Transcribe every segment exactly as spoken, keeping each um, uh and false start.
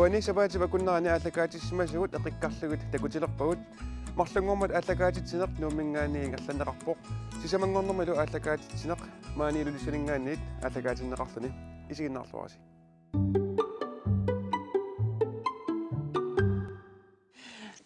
Uani sapaatip akunnerani aallakaatitsimasugut eqikkarlugit takutilerpagut. Marlunngormat aallakaatitsineq Nuumminngaanniit ingerlanneqarpoq. Sisamanngornermilu aallakaatitsineq maani Ilulissaninngaanniit aallakaatinneqarluni. Isiginnaarluarisi.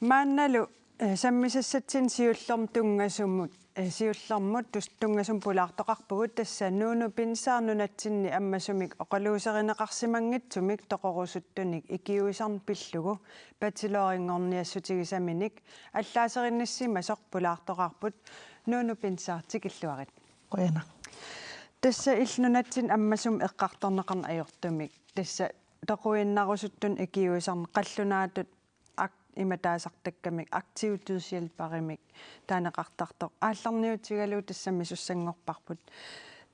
Maannalu, eh, sammisassatsinni siullermut tunngasumut, eh, siullermut tus-, tunngasumut pulaartoqarpugut, tassa Nuunu Pinsaaq nunatsinni ammasumik oqaluuserineqarsimanngitsumik toqorusuttunik ikiuisarneq pillugu bachelorinngorniassutigisaminik allaaserinnissimasoq pulaartoqarput. Nuunu Pinsaaq, tikilluarit. Qujanaq. Tassa illit nunatsinni ammasumik eqqartorneqarneq ajortumik, tassa toquinnarusuttunik ikiuisarneq qallunaatut ak-, ima taasartakkamik aktiv dødshjælperimik taaneqartartoq aallarniutigalugu tassami sussanngorparput.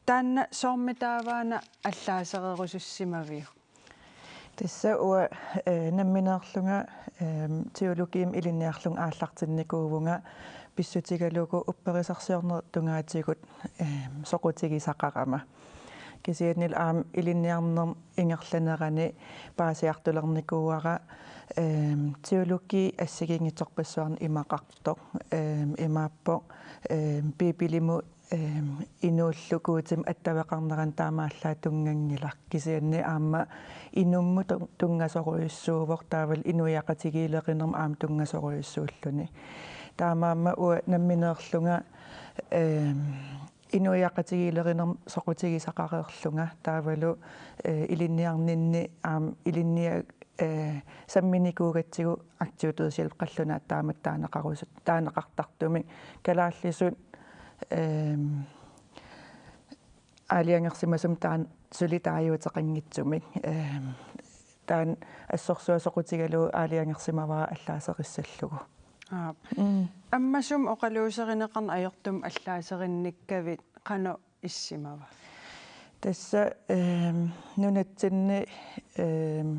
Taanna soormitaava-una allaasererusussimaviuk? Tassa uanga, eh, nammineerlunga, ehm, teologiimik ilinniarlunga aallartinnikuuvunga pissutigalugu upperisarsiornerup tungaatigut, ehm, soqutigisaqarama. Kisiannili aamma ilinniarnermut ingerlanerani paasiartulernikuuara, ehm, teologi assigiinngitsorpassuarnik imaqartoq, ehm, imaappoq, ehm, Biibilimut, ehm, inuullu Guutimut attaveqarnerani taamaallaat tunnganngilaq. Kisianni aamma inummut tun-, tunngasorujussuuvoq, taavalu inuiaqatigiilerinermut aamma tunngasorujussuulluni. Taamaammat uanga nammineerlunga, ehm, inuiaqatigiilerinermut soqutigisaqareerlunga taavalu, eh, ilinniarninni aamma ilinnia-, eh, samminikuugatsigu aktiv dødshjælp qallunaatut taamatut taaneqarusut-, taaneqartartumik kalaallisut, ehm, aalajangersimasumik taanna suli taaguuteqanngitsumik, ehm, taanna assorsuaq soqutigalugu aalajangersimavara allaaserissallugu. Aap. Mm. Ammasumik oqaluuserineqarneq ajortumik allaaserinnikkavit qanoq issimava? Tassa, ehm, nunatsinni, ehm,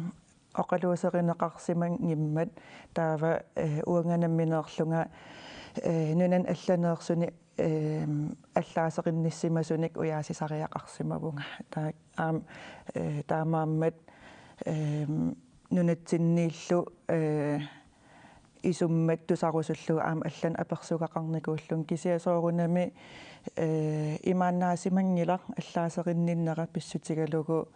oqaluuserineqarsimanngimmat taava, eh, uanga nammineerlunga, eh, nunanut allaneersuni, ehm, allaaserinnissimasunik ujaasisariaqarsimavunga. Taa-, aamma, eh, taamaammat, ehm, nunatsinniillu, eh, isummat tusarusullugu aamma allanik apersugaqarnikuullunga, kisianni soorunami, eh, imaannaasimanngilaq allaaserinninnera pissutigalugu,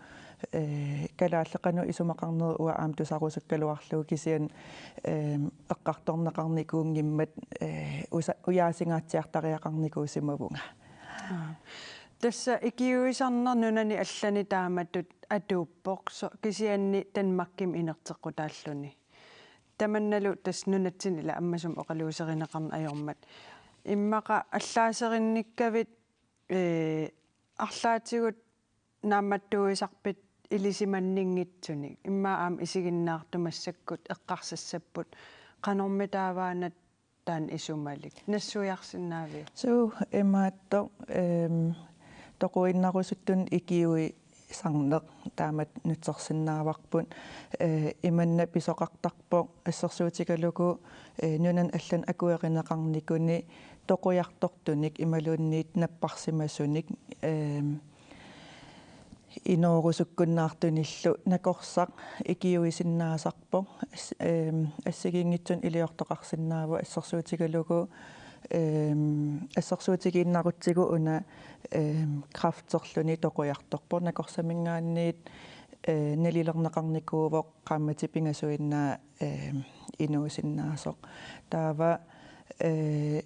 eh, kalaallit qanoq isumaqarnerit uanga aamma tusarusukkaluarlugu, kisianni, eh, eqqartorneqarnikuunngimmat, eh, usa-, ujaasingaatsiartariaqarnikuusimavunga. Aa. Tassa ikiuisarneq nunani allani taamatut atuuppoq, so-, kisianni Danmarkimi inerteqqutaalluni. Tamannalu tassa nunatsinni ila ammasumik oqaluuserineqarneq ajormat. Immaqa allaaserinnikkavit, ee, arlaatigut naammattuuisarpit ilisimanninngitsunik. Immaqa aamma isiginnaartut massakkut eqqarsassapput. Qanormitaava-una taanna isumalik? Nassuiarsinnaaviuk? Suu, imaattoq, ehm, toquinnarusuttunik ikiuisarneq taamatut nutsersinnaavarput. Eh, imanna pisoqartarpoq assersuutigalugu, eh, nunanut allanut akuerineqarnikuni toqujartortunik imaluunniit napparsimasunik, ehm, inoorusukkunnaartunillu nakorsaq ikiuisinnaasarpoq. As-, ehm, assigiinngitsunik iliortoqarsinnaavoq assersuutigalugu, ehm, assersuutigiinnarutsigu una, ehm, kræfterluni toqujartorpoq. Nakorsaminngaanniit, eh, nalilerneqarnikuuvoq qaammatit pingasuinnaat, ehm, inuusinnaasoq. Taava, eh,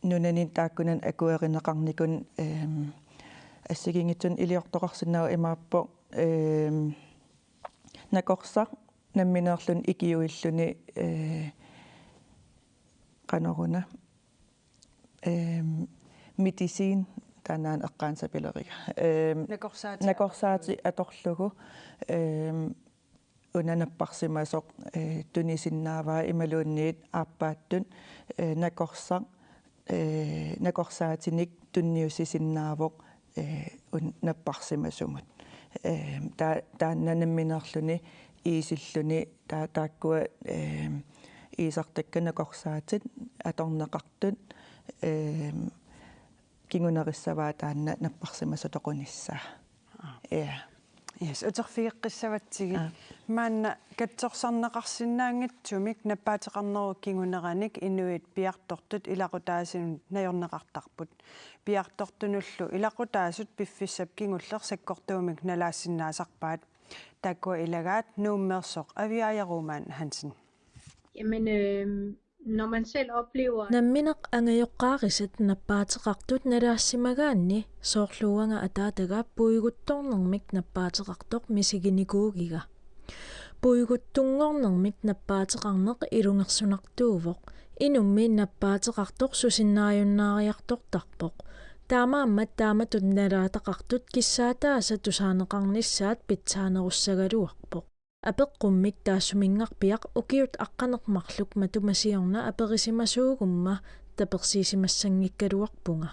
nunanit taakkunannut akuerineqarnikut, ehm, assigiinngitsunik iliortoqarsinnaavoq imaappoq, ehm, nakorsaq nammineerluni ikiuilluni, eh, qanoruna, ehm, medicin, taanna eqqaasapileriga. Ehm, nakorsaatit. Nakorsaatit atorlugu, ehm, una napparsimasoq, eh, tunisinnaavaa imaluunniit aappaattut, eh, nakorsaq, eh, nakorsaatinik tunniussisinnaavoq, eh, un-, napparsimasumut. Eh, ta-, taanna nammineerluni iisilluni ta-, taakkua, eh, iisartakkat nakorsaatit atorneqartut, eh, kingunerissavaa taanna napparsimasoq toqunissaa. Aa. Ja. Yes, uterfigeqqissavatsigit. Aa. Maanna katsorsarneqarsinnaanngitsumik nappaateqarnerup kinguneranik inuit piartortut ilaqutaasunut najorneqartarput. Piartortunullu ilaqutaasut piffissap kingulleq sakkortuumik nalaassinnaasarpaat. Taakkua ilagaat Nuummeersoq Aviaaja Roman Hansen. Jamen, øh, når man selv oplever... Nammineq angajoqqaarisat nappaateqartut nalaassimagaanni soorlu uanga ataataga puiguttornermik nappaateqartoq misiginikuugiga. Puiguttunngornermik nappaateqarneq ilungersunartuuvoq. Inummi nappaateqartoq susinnaajunnaariartortarpoq. Taamaammat taamatut nalaataqartut kissaataasa tusaaneqarnissaat pitsaanerussagaluarpoq. Apeqqummik taassuminngarpiaq ukiut aqqaneq marluk matuma siorna aperisimasuugumma tapersiisimassanngikkaluarpunga.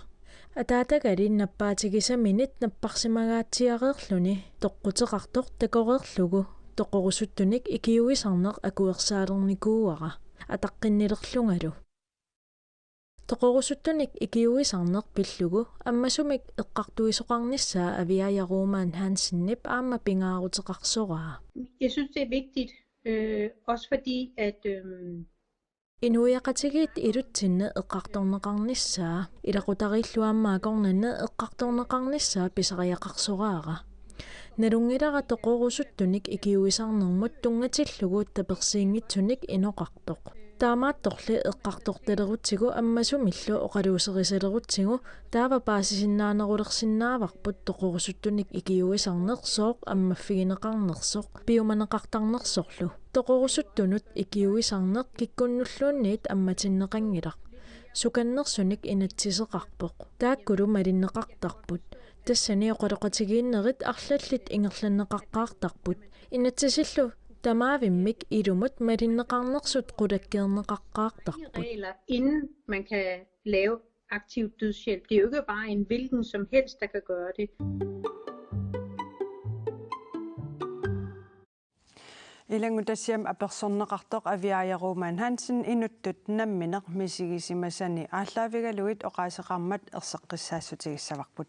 Ataatagali nappaatigisaminit napparsimagaatsiareerluni toqquteqartoq takoreerlugu toqorusuttunik ikiuisarneq akuersaalernikuuara ataqqinnilerlungalu. Toqorusuttunik ikiuisarneq pillugu ammasumik eqqartuisoqarnissaa Aviaaja Roman Hansenip aamma pingaaruteqarsoraa. Jeg synes, det er vigtigt, øh, også fordi at, øhm, Inuiaqatigiit ilutsinni eqqartorneqarnissaa, ilaqutariillu aamma akornanni eqqartorneqarnissaa pisariaqarsoraara. Nalunngilara toqorusuttunik ikiuisarnermut tunngatillugu tapersiinngitsunik inoqartoq. Taamaattorli eqqartortalerutsigu ammasumillu oqaluuserisalerutsigu taava paasisinnaanerulersinnaavarput toqorusuttunik ikiuisarneq sooq ammaffigineqarnersoq piumaneqartarnersorlu. Toqorusuttunut ikiuisarneq kikkunnulluunniit ammatinneqanngilaq. Sukannersunik inatsiseqarpoq. Taakkulu malinneqartarput. Tassani oqaloqatigiinnerit arlallit ingerlanneqaqqaartarput. Inatsisillu tamaavimmik ilumut malinneqarnersut qulakkeerneqaqqaartarput. Regler, inden man kan lave aktiv dødshjælp. Det er jo ikke bare en hvilken som helst, der kan gøre det. Ilanngutassiami apersorneqartoq Aviaaja Roman Hansen inuttut nammineq misigisimasani aallaavigalugit oqaaseqarmat erseqqissaassutigissavarput.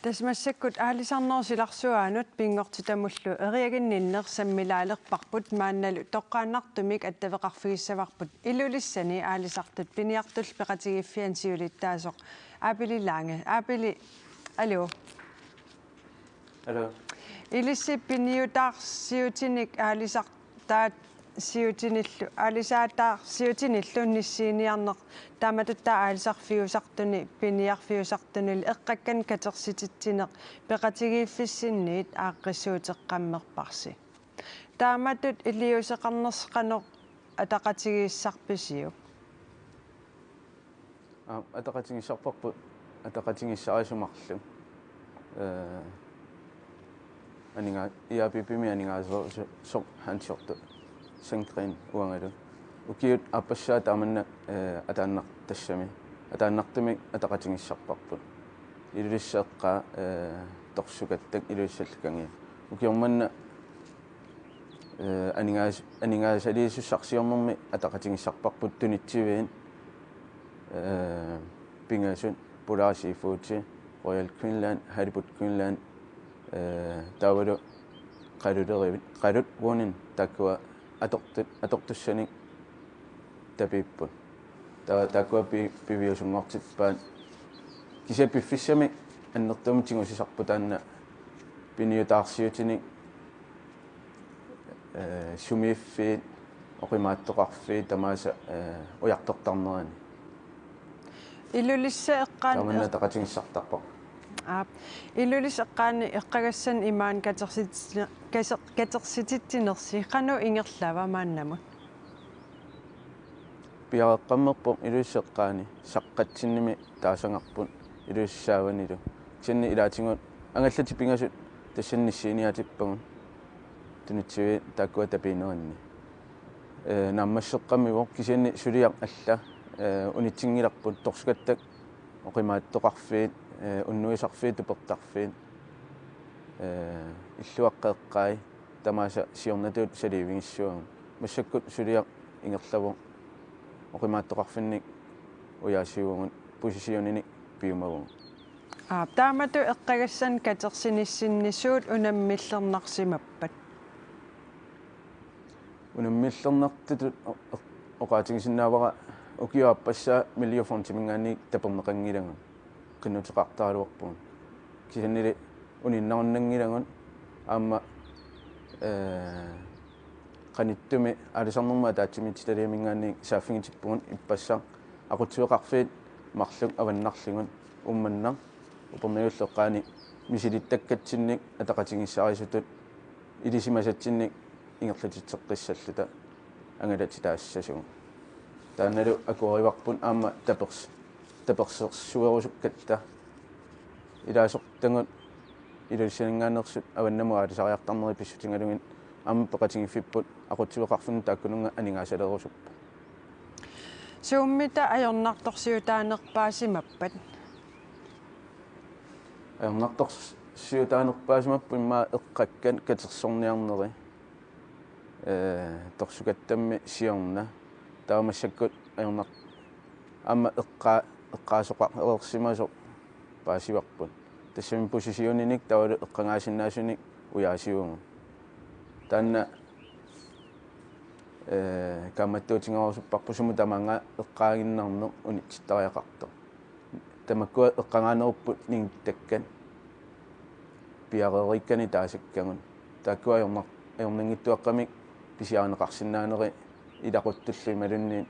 Tassa massakkut aalisarnerup silarsuaanut pinngortitamullu eriaginninneq sammilaalerparput maannalu toqqaannartumik attaveqarfigissavarput Ilulissani aalisartut piniartullu peqatigiiffiani siulittaasoq Aapili Lange. Aapili, aluu. Aluu. Ilissi piniutaarsiutinik aalisartaat siutinillu, aalisaataarsiutinillu nissiiniarneq, taamatut aalisarfiusartuni, piniarfiusartunilu eqqakkani katersititsineq peqatigiiffissinniit aaqqissuuteqqammerparsi. Taamatut iliuuseqarnersi qanoq ataqatigiissarpisiuk? Aap, ataqatigiissarparput, ataqatigiissarisut marluk. Ee, aninga-, I A P P-mi aningaasalersoq Hansiortoq Sandgreen uangalu. Ukiut aappassaat taamanna, ee, ataannartassami. Ataannartumik ataqatigiissarparput. Ilulissat eqqaa, ee, Torsukattak Ilulissallu Kangiat. Ukioq manna, ee, aningaas-, aningaasaliisussaq siornermi ataqatigiissarparput tunitsiviit, ee, pingasut Polar Seafood, Royal Greenland, Halibut Greenland, ee, taavalu qalulerivit, qalut uanin taakkua atortut, atortussanik tapiipput. Ta-, taakkua pi-, piviusunngortippaat. Kisianni piffissami annertuumik tigusisarput taanna piniutaarsiutinik, ee, sumiiffiit, oqimaattoqarfiit tamaasa, ee, ujartortarnerani. Ilulissat eqqaani... Taamanna ataqatigiissartarparput. Aap. Ilulissat eqqaani eqqagassanni imaani katersititsi-, kase-, katersititsinersi qanoq ingerlava maannamut? Piareeqqammerpoq Ilulissat eqqaani, Saqqatsinnimi taasagarput Ilulissat saavanilu. Kisianni ilaatigut angallatit pingasut tassani nissiiniaatippagut tunitsiviit taakkua tapiineranni. Ee, naammasseqqammivoq, kisianni suliaq alla, ee, unitsinngilarput, Torsukattak oqimaattoqarfiit, ee, unnuisarfiit, tupertarfiit, ee, illuaqqat eqqai tamaasa siornatigut saliivigissavagut. Massakkut suliaq ingerlavoq, oqimaattoqarfinnik ujaasiuvugut, positioninik piumavugut. Aap, taamatut eqqagassannik katersinissinni suut unammillernarsimappat? Unammillernartutut o-, o-, oqaatigisinnaavara ukiup aappassaa Miljøfondiminngaanniit taperneqanngilagut, qinnuteqartaraluarpugut. Kisiannili uninnarunnanngilagut aamma, ee, qanittumi aalisarnermut ataatsimiititaliaminngaanniit saaffigitippugut ippassaq aqutsiveqarfiit marluk avannarligut Uummannaq Upernavimmilu eqqaani misilittakkatsinnik ataqatigiissaarisutut ilisimasatsinnik ingerlatitseqqissalluta angalatitaassasoq. Taannalu akuerivarput aamma tapers-, tapersersuerusukkatta ilaasortagut Ilulissaninngaanneersut avannamut aalisariartarneri pissutigalugit aamma peqatigiiffipput aqutsiveqarfinnut taakkununnga aningaasaleerusupput. Suummita ajornartorsiutaanerpaasimappat? Ajornartorsiutaanerpaasimapput immaqa eqqakkat katersorniarneri, ee, torsukattami siorna. Taava massakkut ajornar-, aamma eqqa-, eqqaasoqareersimasoq paasivarput. Tassami positioninik taavalu eqqagaasinnaasunik ujaasivugut. Taanna, ee, kaammattuutigerusupparput sumut tamaanga eqqaaginnarneq unitsittariaqartoq. Tamakkua eqqagaanerupput ningittakkat piareeriikkanik taasakkagut. Taakkua ajornar-, ajornanngitsuaqqamik pisiarineqarsinnaaneri ilaquttullu imaluunniit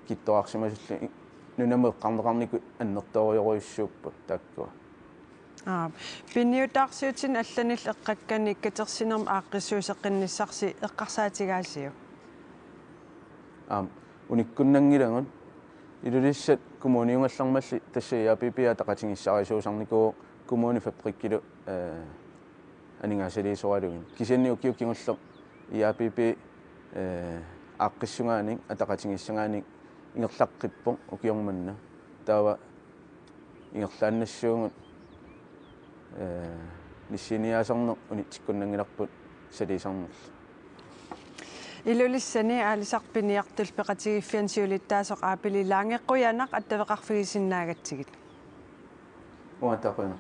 kittorarsimasullu i-, nunamut eqqarneqarnikut annertoorujorujussuupput taakkua. Aap. Piniutaarsiutinik allanillu eqqakkanik katersinermik aaqqissuusseqqinnissarsi eqqarsaatigaasiuk? Aap, unikkunnanngilagut. Ilulissat kommuniugallarmalli tassa I A P P ataqatigiissaarisuusarnikuuvoq Kommunefabrikkilu, ee, aningaasaliisoralugit. Kisianni ukioq kingulleq I A P P, ee, aaqqissugaanik ataqatigiissagaanik ingerlaqqippoq ukioq manna. Taava ingerlaannassuugut, ee, nissiniaasarneq unitsikkunnanngilarput saliisarnerlu. Ilulissani aalisartut piniartullu peqatigiiffianni siulittaasoq Aapili Lange, qujanaq attaveqarfigisinnaagatsigit. Uanga taava qujanaq.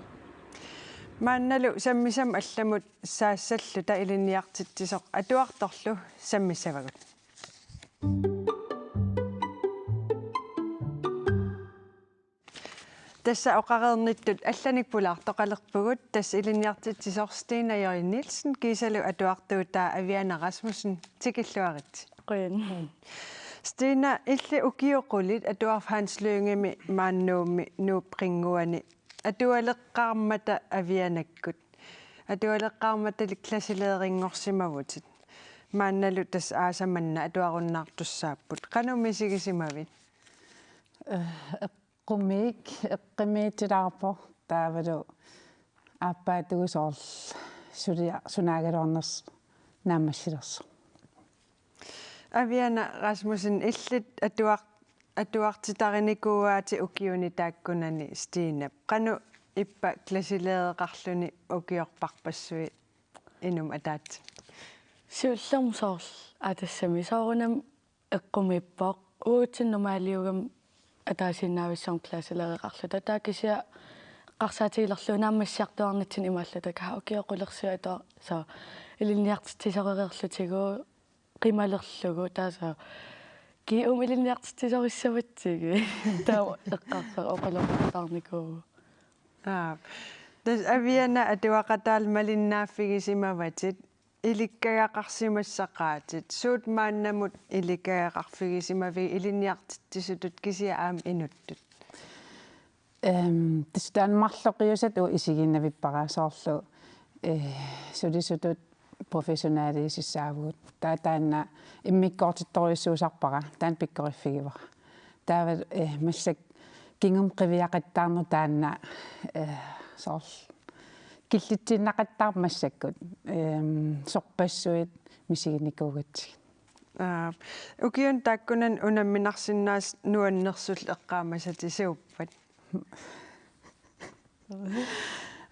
Maannalu sammisamut allamut saassalluta ilinniartitsisoq atuartorlu sammissavagut. Tassa oqareernittut allanik pulaartoqalerpugut, tassa ilinniartitsisoq Stina Jørgen Nielsen kiisalu atuartuutaa Aviana Rasmussen, tikilluaritsi. Qujan. Stina, illit ukiut qulit atuarfik Hans Lyngemi maani Nuummi Nuup Qinnguani atualeqqaarmata Avianakkut. Atualeqqaarmatali klasselederinngorsimavutit. Maannalu tassa aasaq manna atuarunnaartussaapput. Qanoq misigisimavit? Eh, eqqumiik, eqqumiitsilaarpoq taavalu aappaatigut soorlu sulia-, sunaagaluarnersoq naammassilersoq. Aviana Rasmussen, illit atuar-, atuartitarinikuuaatit ukiuni taakkunani Stinap. Qanoq ippa klasseledereqarluni ukiorparpassui inummut ataatsimut? Siullermik soorlu aa tassami soorunami eqqumiippoq. Uagutsinnut normaaliugami ataasiinnaavissuarmik klasseledereqarluta. Taava kisianni eqqarsaatigilerlugu naammassiartuaarnitsinni imaalluta: Kaa, ukioq qulersuit atuar-, soorlu ilinniartitsisorereerlutigu qimalerlugu, taava soorlu: Kii, uuma ilinniartitsisorissavatsigit? Taava eqqarsarpoq oqaloqatigiinnikuuvoq. Aap. Tassa Aviana atuaqataalu malinnaaffigisimavatit, ilikkagaqarsimassaqaatit. Suut maannamut ilikkagaqarfigisimavigit ilinniartitsisutut kisianni aamma inuttut? Ehm, tassa taanna marloqiusatta uanga isiginnavippara soorlu, eh, sulisutut professionaliusissaavugut. Taava taanna immikkoortittorujussuusarpara, taanna pikkoriffigivara. Taava, eh, massakkut kingumut qiviaqattaarneq taanna, eh, soorlu killitsiinnaqattaarpoq massakkut, ehm, sorpassuit misiginikuugatsigit. Aap, ukiuni taakkunani unamminarsinnaasat nuannersullu eqqaamasatit suuppat?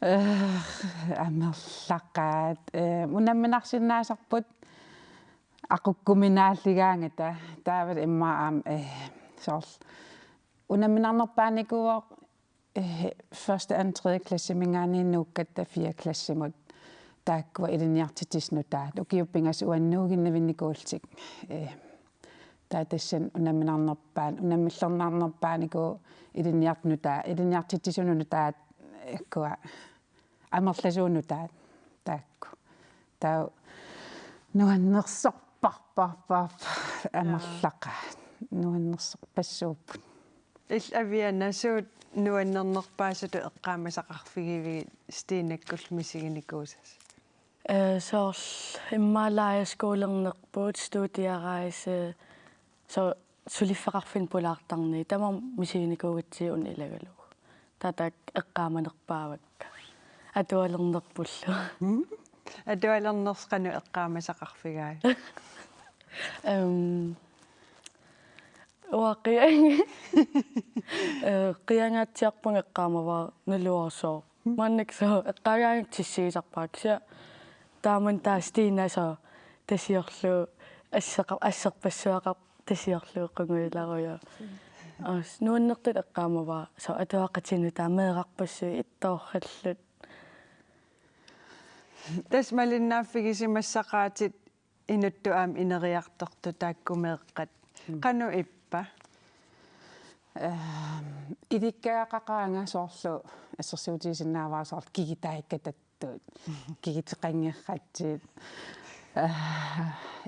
Eh, amerlaqaat. Eh, unamminarsinnaasarput aqukkuminaalligaangata. Taavalu immaqa aamma, eh, soorlu unamminarnerpaanikuuvoq Eh, første, anden, tredje klasseminngaanniit nuukkatta fjerde klassimut taakkua ilinniartitsisut nutaat. Ukiut pingasut uani nuuginnavinnikuullutik. Eh, taava tassani unamminarnerpaan-, unammillernarnerpaanikuuvoq ilinniart-, nutaa-, ilinniartitsisunut nutaat, eh, ukua amerlasuut nutaat taakku. Taava nuannersorparparparpar amerlaqaat. Nuannersorpassuupput. Illit Aviana, suut nuannernerpaasutut eqqaamasaqarfigivigit Stinakkullu misiginikuusasi? Eh, soorlu immaqa lejrskolernerput, studierejse, soorlu suliffeqarfinni pulaartarneri, tamarmik misiginikuugatsigit una ilagalugu. Taava taakku eqqaamanerpaavakka. Atualernerpullu. Mm? Atualernersi qanoq eqqaamasaqarfigai? Ehm, uanga qian-, eh, qiangaatsiarpunga eqqaamavara naluara sooq. Maannakkut sooq eqqaagaangakkit tissigisarpara, kisianni taamani taava Stina sooq tasiorlugu asseqa-, asserpassuaqarpoq tasiorlugu qungujularujuk. Aas, nuannertutut eqqaamavara sooq atuaqatinnut taava meerarpassuit ittoorallutik. Tassa malinnaaffigisimagassaqaatit inuttut aamma ineriartortut taakku meeqqat. Mm. Qanoq ippa? Ehm, ilikkagaqaqaanga, soorlu assersuutigisinnaavara soorlu kigitaakkatattut, kigiteqanngeratsigu. Eh,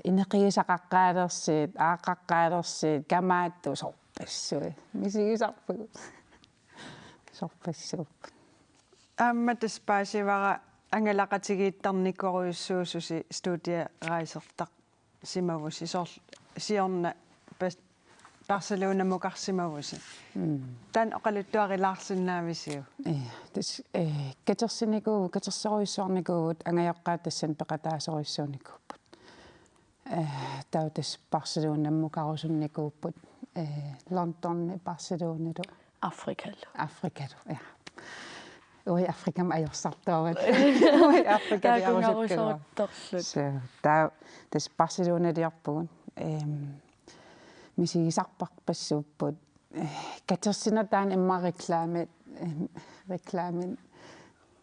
ineqigisaqaqqaalersiuk, aaqqaqqaalersiuk, kamaattut, sorpassuit. Misigisarpagut. Sorpassuupput. Aamma tassa paasivara angalaqatigiittarnikorujussuususi studierejsertarsimavusi, soorlu siorna pas-, Barcelonamukarsimavusi. Mm. Taanna oqaluttuarilaarsinnaavisiuk? Ja, tassa, eh, katersinikuuvugut, katersorujussuarnikuuvugut, angajoqqaat tassani peqataasorujussuunikuupput. Eh, taava tassa Barcelonamukarusunnikuupput, eh, Londoni, Barcelonalu. Afrikalu. Afrikalu, ja. Uagut Afrikami ajorsartuarput. Uagut Afrikami ajorsartuarput. Taakungarusuuttorluta. So, taava tassa Barcelonaliorpugut. Ehm, misigisarpassuupput. Eh, katersineq taanna immaqa reklame, eh, reklame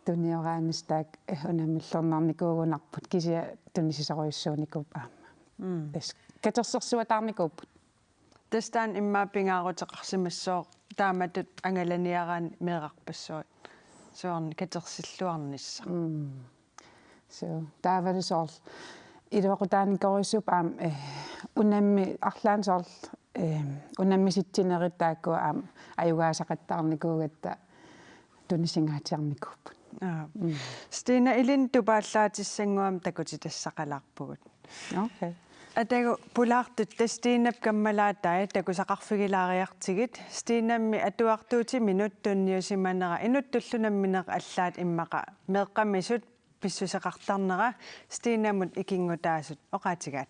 tunioraanissaq taakku, eh, unammillernarnikuugunarput, kisianni tunisisorujussuunikuupput aamma. Mm. Tassa katersorsuataarnikuupput. Tassa taanna immaqa pingaaruteqarsimassooq taamatut angalaniaraanni meerarpassuit. Soorlu katersilluarnissaq. Mm. So, taavalu soorlu iluaqutaanikorujussuupput aamma, eh, unammi-, arlaannik soorlu, eh, unammisitsinerit taakku aamma ajugaasaqattaarnikuugatta tunisingaatsiarnikuupput. Aap. Mm. Stina, ilinnut tupaallaatissannguamik takutitassaqalaarpugut. Okay. Atagu pulaartut tassa Stinap kammalaatai takusaqarfigilaariartigit. Stinammi atuartuutiminut tunniusimanera inuttullu nammineq allaat immaqa meeqqamisut pissuseqartarnera Stinamut ikinngutaasut oqaatigaat.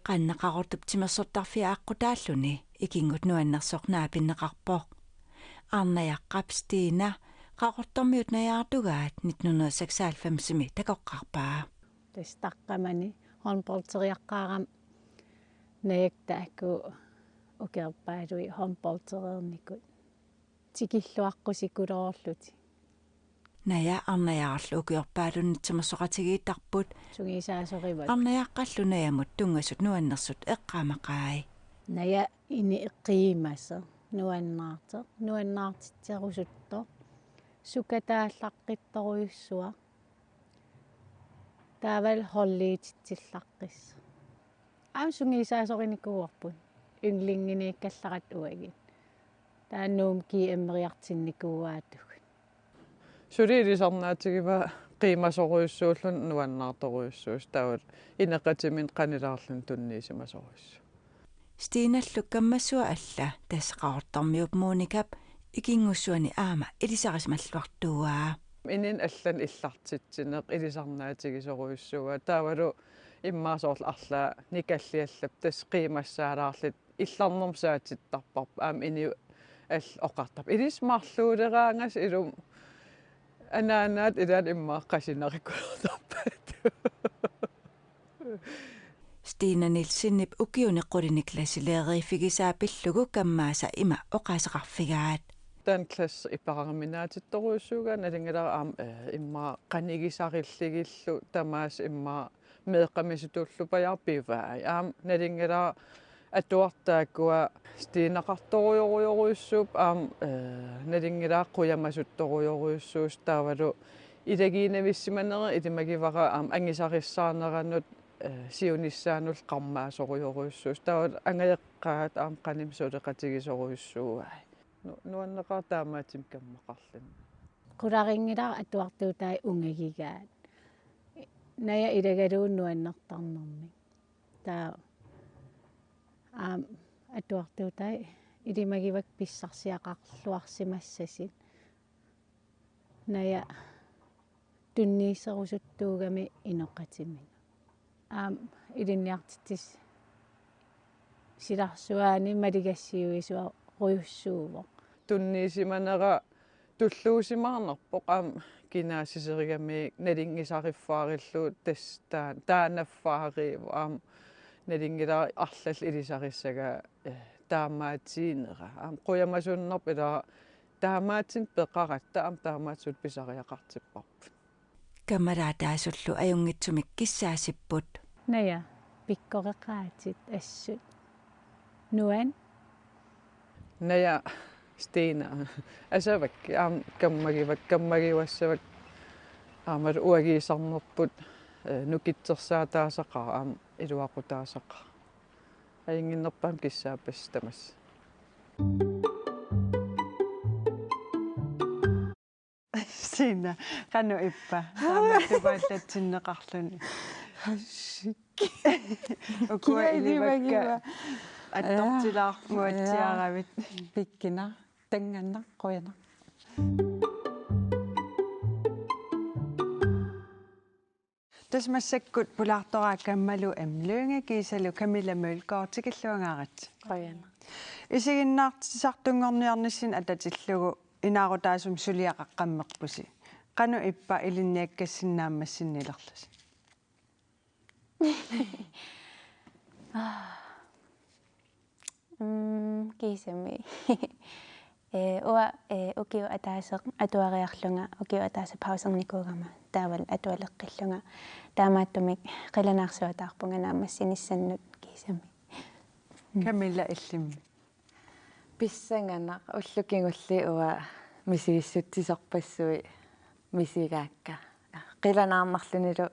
Qanoq Qaqortup timersortarfia aqqutaalluni ikinngutit nuannersoq naapinneqarpoq. Arnajaqqap Stina Qaqortormiut najaartugaat nitten hundrede seksoghalvfemsimi takoqqaarpaa. Tassa taqqamani håndboldiaqqaarama Naja taakku ukiorpaaluit håndboldereernikut tikilluaqqusikuloorlutik. Naja Arnajarlu ukiorpaalunni timersoqatigiittarput. Sungiusaasoraarput. Arnajaqqallu Najamut tunngasut nuannersut eqqaamaqai. Naja ini qiimasoq, nuannaartoq, nuannaartitserusuttoq, sukataallaqqittorujussuaq. Taavalu holdiititsillaqqissoq. Aamma sungiusaasorinikuuarput. Yndlinginiikkallaratta uagut. Taava Nuummi G M-eriartinnikuuaatigut. Suli ilisarnaatigivaa qiimasorujussuulluni nuannaartorujussuusoq, taava ineqatiminnik qanilaarluni tunniusimasorujussuusoq. Stinallu kammassua alla tassa Qaqortormiup Monikap ikinngussuani aamma ilisarisimalluartuuaa. Ininni allani illartitsineq ilisarnaatigisorujussuuaa. Taavalu immaqa soorlu arlaat nikalliallappat tassa qiimassaalaarluta illarnermut saatittarparput aamma inuit allat oqartarput: Ilissi marluuleraangassi, ilumut anaanaat ilaanni immaqa qasinarikulertarpaat. Stina Nielsenip ukiuni qulinik klasselærefigisaa pillugu kammaasa ima oqaaseqarfigaat. Taanna klasse ippaaraminnaatittorujussuugaat, nalunngilara aamma, eh, immaqa qanigisarillugillu tamaasa immaqa meeqqamisutullu pajaarpivaai. Aamma nalunngilara atuartaakkua Stinaqartorujorujorujussuupput aamma, eh, nalunngilara qujamasuttorujorujussuusut taavalu ilagiinnavissimanerit ilimagivara aamma angusarissaarneranut, eh, siunissaanullu qarmaasorujorujussuusut. Taavalu angajoqqaat aamma qanimut suleqatigisorujussuuai. Nu-, nuanneqaaq taamaattumik kammaqarluni. Qularinngilara atuartuutai ungagigaat. Naja ilagalugu nuannertarnermik. Taava aamma atuartuutai ilimagivakka pissarsiaqarluarsimassasut. Naja tunniuserusuttuugami inoqatiminut. Aamma ilinniartitsisilarsuaani maligassiuisorujussuuvoq. Tunniusimanera tulluusimaarnarpoq aamma kinaassuserigamiuk nalunngisariffaarillugu tassa taa-, taannaffaariivoq aamma nalunngilara arlallit ilisarissagaat, eh, taamaatiinera. Aamma qujamasunnarpoq ila taamaattumik peqaratta aamma taamaattumik pisariaqartipparput. Kammalaataasullu ajunngitsumik kissaasipput. Naja, pikkoreqaatit assut. Nuan? Naja, Stina. Asavakka, aamma kammagivakka, kammagivassavakka. Aamma uagiisarnerput, eh, nukittorsaataasaqaaq, aamma iluaqutaasaqaaq. Ajunnginnerpaamik kissaappassi tamassi. Stina, qanoq ippa? Taama tupaallatsinneqarluni. Ukua ilivakka attortilaarpuatsiaravit. Pikkunaq, tanngunnaq, qujanaq. Tassa massakkut pulaartoraat Kammalu M. Lynge kiisalu Camilla Mølgaard, tikilluangaaritsi. Qujanaq. Isiginnaartitsisartunngorniarnissannut atatillugu inaarutaasumik suliaqaqqammerpusi. Qanoq ippa ilinniakkassinnaammassinilerlusi? Mm, kiisami. Eh, uanga, eh, ukioq ataaseq atuariarlunga, ukioq ataaseq pausernikuugama taavalu atualeqqillunga. Taamaattumik qilanaarsuataarpunga naammassinissannut kiisami. Mm. Camilla, illimmi? Pissanganaq, ullut kingulliit uanga misigissutsisorpassuit misigaakka. Qilanaarnarlunilu,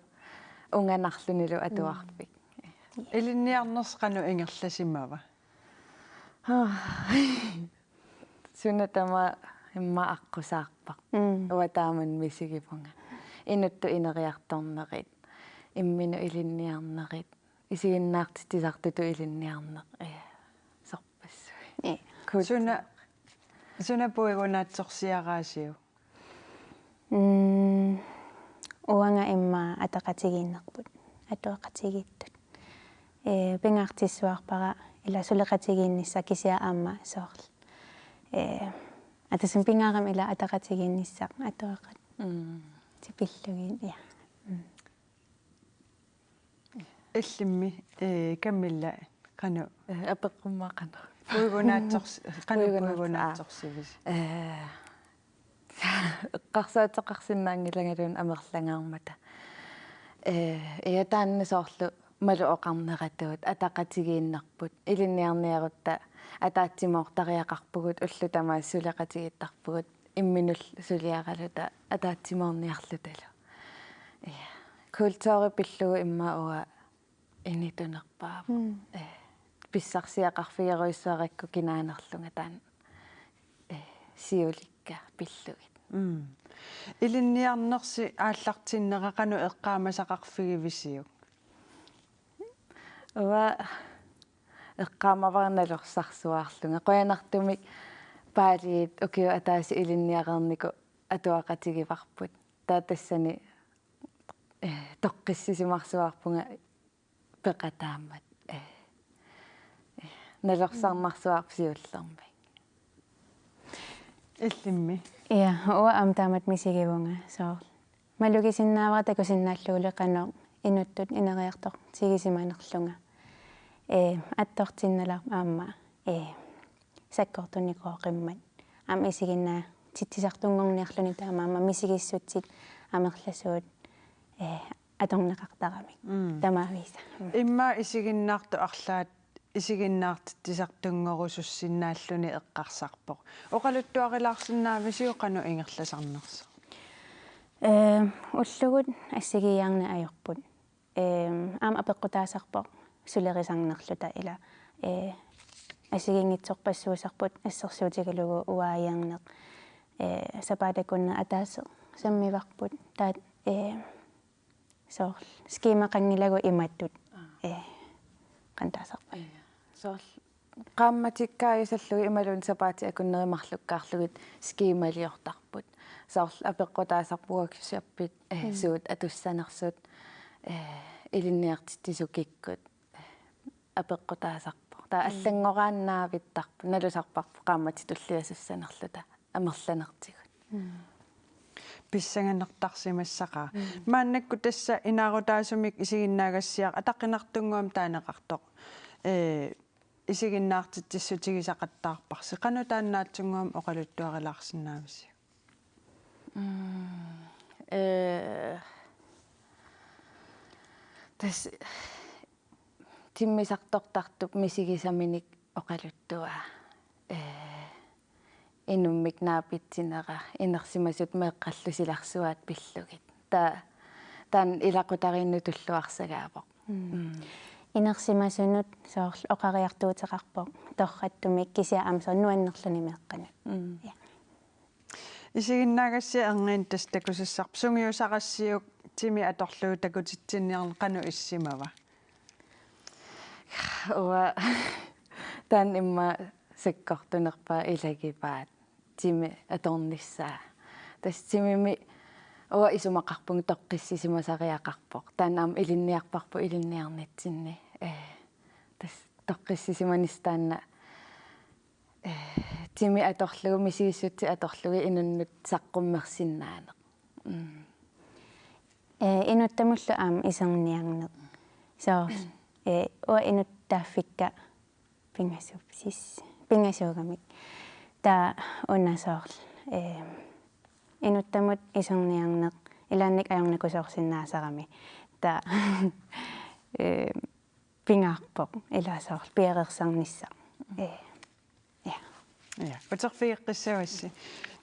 unganarlunilu atuarfik. Mm. Ilinniarnersi qanoq ingerlasimava? Suna tamaat immaqa aqqusaarpara. Mm. Uanga taamani misigivunga. Inuttut ineriartornerit, imminut ilinniarnerit, isiginnaartitsisartutut ilinniarneq. Eh, sorpassuit. Eh. Good. Suna, suna puigunaatsorsiaraasiuk? Mm, uanga immaqa ataqatigiinnerput, atuaqatigiittut. Eh, pingaartissuarpara ila suleqatigiinnissaq kisianni aamma soorlu. Eh, atasim pingaarami ila ataqatigiinnissaq atuaqat. Mm. Tipillugit, ja. Mm. Illimmi, eh, Camilla, qanoq? Eh, apeqqummaa qanoq. Puigunaatsors-, qanoq puigunaats-, puigunaatsorsivisi? Eh, eqqarsaateqarsinnaanngilangaluunniit amerlangaarmata. Eh, ja taanna soorlu malu oqarneratut ataqatigiinnerput. Ilinniarniarutta ataatsimoortariaqarpugut, ullut tamaasa suleqatigiittarpugut. Imminullu suliaraluta ataatsimoorniarlutalu. Ja. Kulturi pillugu immaqa uanga initunerpaavoq. Mm. Eh, pissarsiaqarfigerujussuarakku kinaanerlunga taanna. Eh, siulikka pillugit. Mm. Ilinniarnersi aallartinnera qanoq eqqaamasaqarfigivisiuk? Uanga eqqaamavara nalorsarsuarlunga. Qujanartumik Paaliit ukioq ataaseq ilinniareernikoq atuaqatigivarput. Taava tassani, eh, toqqissisimarsuarpunga peqataammat. Eh, eh, nalorsarnarsuarput siullermik. Illimmi? Ja, uanga aamma taamatut misigivunga, soorlu. Malugisinnaavara takusinnaallugulu qanoq inuttut ineriartortigisimanerlunga. ee, attortinnalermat aamma, ee, sakkortunikooqimmat. Aamma isiginnaatitsisartunngorniarluni taamaammat misigissutsit amerlasuut, ee, atorneqartaramik. Mm. Tamaviisa. Mm. Immaqa isiginnaartut arlaat isiginnaartitsisartunngorusussinnaalluni eqqarsarpoq. Oqaluttuarilaarsinnaavisiuk qanoq ingerlasarnersoq? Ee, ullugut assigiiaarneq ajorput. Ee, aamma apeqqutaasarpoq sulerisarnerluta ila, ee, assigiinngitsorpassuusarput assersuutigalugu uaajarneq, ee, sapaatip akunneri ataaseq sammivarput. Taava, ee, soorlu skemaqanngilagut imatut. Aa. Ee, qanoq taasarpaat. Ee, soorlu qaammatikkaajusallugit imaluunniit sapaatip akunneri marlukkaarlugit skemaliortarput. Soorlu apeqqutaasarpoq workshopit, ee, mm, suut atussanersut, ee, ilinniartitsisut kikkut, ee, apeqqutaasarpoq. Taava, mm, allanngoraannaavittarput, nalusarparput qaammatit tulliasussanerluta amerlanertigut. Mm. Pissanganartarsimassaqaaq. Mm. Maannakkut tassa inaarutaasumik isiginnaagassiaq ataqqinartunnguamik taaneqartoq, ee, isiginnaartitsissutigisaqattaarparsi. Qanoq taannaatsunnguamik oqaluttuarilaarsinnaavisiuk? Mm, ee, tassa timmisartortartup misigisaminik oqaluttuaa. Ee, inummik naapitsinera, inersimasut meeqqallu silarsuaat pillugit. Taa-, taanna ilaqutariinnut tulluarsagaavoq. Mm. Mm. Inersimasunut soorlu oqariartuuteqarpoq torrattumik kisianni aamma soorlu nuannerluni meeqqanut. Mm. Ja. Isiginnaagassiaq erniinnaq tassa takusassarput, sungiusarassiuk timi atorlugu takutitsinniarneq qanoq issimava? Uanga taanna immaqa sakkortunerpaaq ilagivaat timi atornissaa. Tassa timimi uanga isumaqarpunga toqqissisimasariaqarpoq. Taanna aamma ilinniarparput ilinniarnitsinni. Ee, tassa toqqissisimanissaq taanna, ee, timi atorlugu, misigissutsit atorlugit inunnut saqqummersinnaaneq. Mm. Ee, inuttamullu aamma iserniarneq. Soorlu, ee, uanga inuttaffikka pingasuup-, sis-, pingasuugamik. Taava una soorlu, ee, inuttamut iserniarneq, ilaanni ajornakusoorsinnaasarami. Taava, ee, pingaarpoq, ila soorlu piareersarnissaq. Ee, ja. Ja, uterfigeqqissavassi.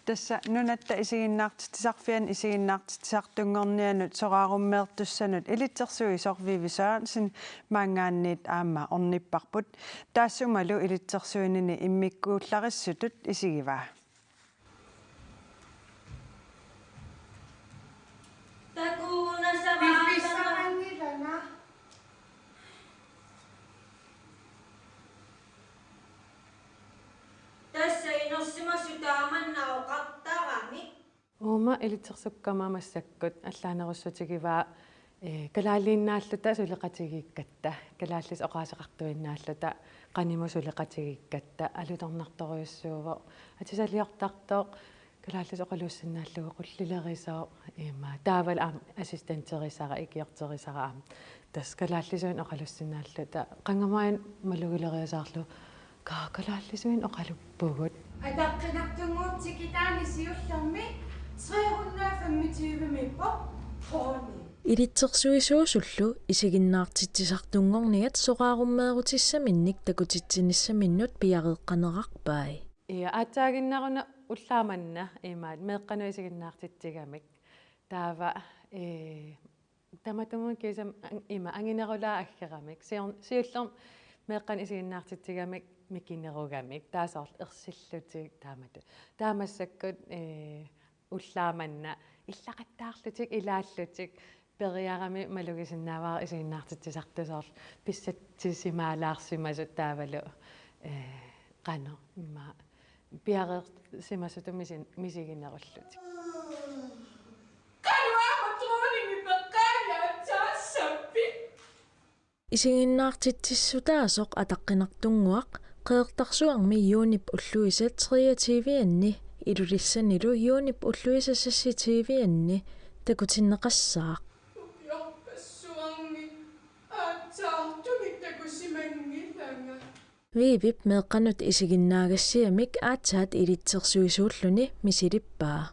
Tassa Nunatta Isiginnaartitsisarfiani isiginnaartitsisartunngornianut soraarummeertussanut ilitsersuisoq Vivi Sørensen maanngaanniit aamma ornipparput. Taassumalu ilitsersuinini immikkuullarissutut isigivaa. Takuuna samaatama. Piffissaqanngilanga. Tassa inersimasut taamanna oqartaramik. Uuma ilitsersukkama massakkut allaanerussutigivaa, ee, kalaalliinnaalluta suleqatigiikkatta, kalaallisut oqaaseqartuinnaalluta qanimut suleqatigiikkatta, alutornartorujussuuvoq, atisaliortartoq, kalaallisut oqaluussinnaallugu qullilerisoq, ima, taavalu aamma assistenterisara, ikiorterisara aamma. Tassa kalaallisuinnaq oqalussinnaalluta, qangamaain malugileriasaarlugu, kaa kalaallisuinnaq oqaluppugut. Ataqqinartunnguup tikitaani siullermi tre hundrede og femogtyve-miippoq Pony. Ilitsersuisuusullu isiginnaartitsisartunngorniat soraarummeerutissaminnik takutitsinissaminnut piareeqqanerarpai. Ja, aatsaaginnaruna ullaaq manna imaat meeqqanut isiginnaartitsigamik. Taava, ee, tamatumunnga kiisami an-, ima anginerulaaq aggeramik. Sior-, siullermik meeqqanut isiginnaartitsigamik mikinerugamik. Taava soorlu ersillutik taamatut. Taava massakkut, ee, ullaaq manna illaqattaarlutik, ilaallutik, periarami malugisinnaavara isiginnaartitsisartut soorlu pissatsisimaalaarsimasut taavalu, ee, qanoq immaqa piareersimasutut misin-, misiginerullutik. Qanoq aamma dronningi peqqaalaatsaassappit? Isiginnaartitsissutaasoq ataqqinartunnguaq Qeqertarsuarmi juunip ulluisa treogtyve-anni, Ilulissanilu juunip ulluisa seksogtyve-anni takutinneqassaaq. Ukiorpassuarni aatsaartumik takusimanngilaq. Viivip meeqqanut isiginnaagassiamik aatsaat ilitsersuisuulluni misilippaa.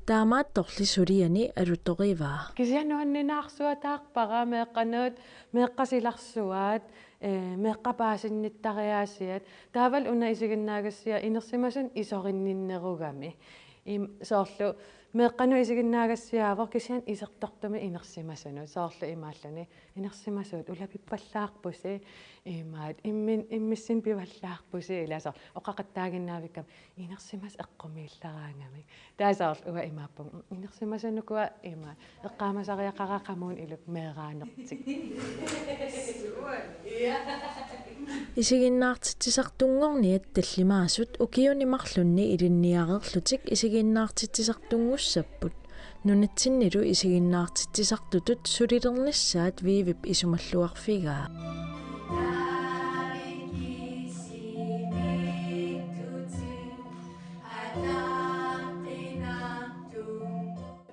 Taamaattorli suliani alutorivaa. Kisianni nuanninarsuataarpara meeqqanut, meeqqat silarsuaat, ee, meeqqat paasinnittariaasiat. Taavalu una isiginnaagassiaq inersimasunut isorinninnerugami. Im-, soorlu meeqqanut isiginnaagassiaavoq kisianni isertortumik inersimasunut. Soorlu imaalluni: Inersimasuut ulapippallaarpusi, imaat immin-, immissinnut pivallaarpusi, ilaa soorlu oqaqattaaginnaavikkami inersimasut eqqumiillaraangamik. Taava soorlu uanga imaappunga: Mm, inersimasut ukua imaat eqqaamasariaqarami qamuuna iluk meeraanertik. Isiginnaartitsisartunngorniat tallimaasut ukiuni marlunni ilinniareerlutik isiginnaartitsisartunngussapput. Nunatsinnilu isiginnaartitsisartutut sulilernissaat Viivip isumalluarfigaa.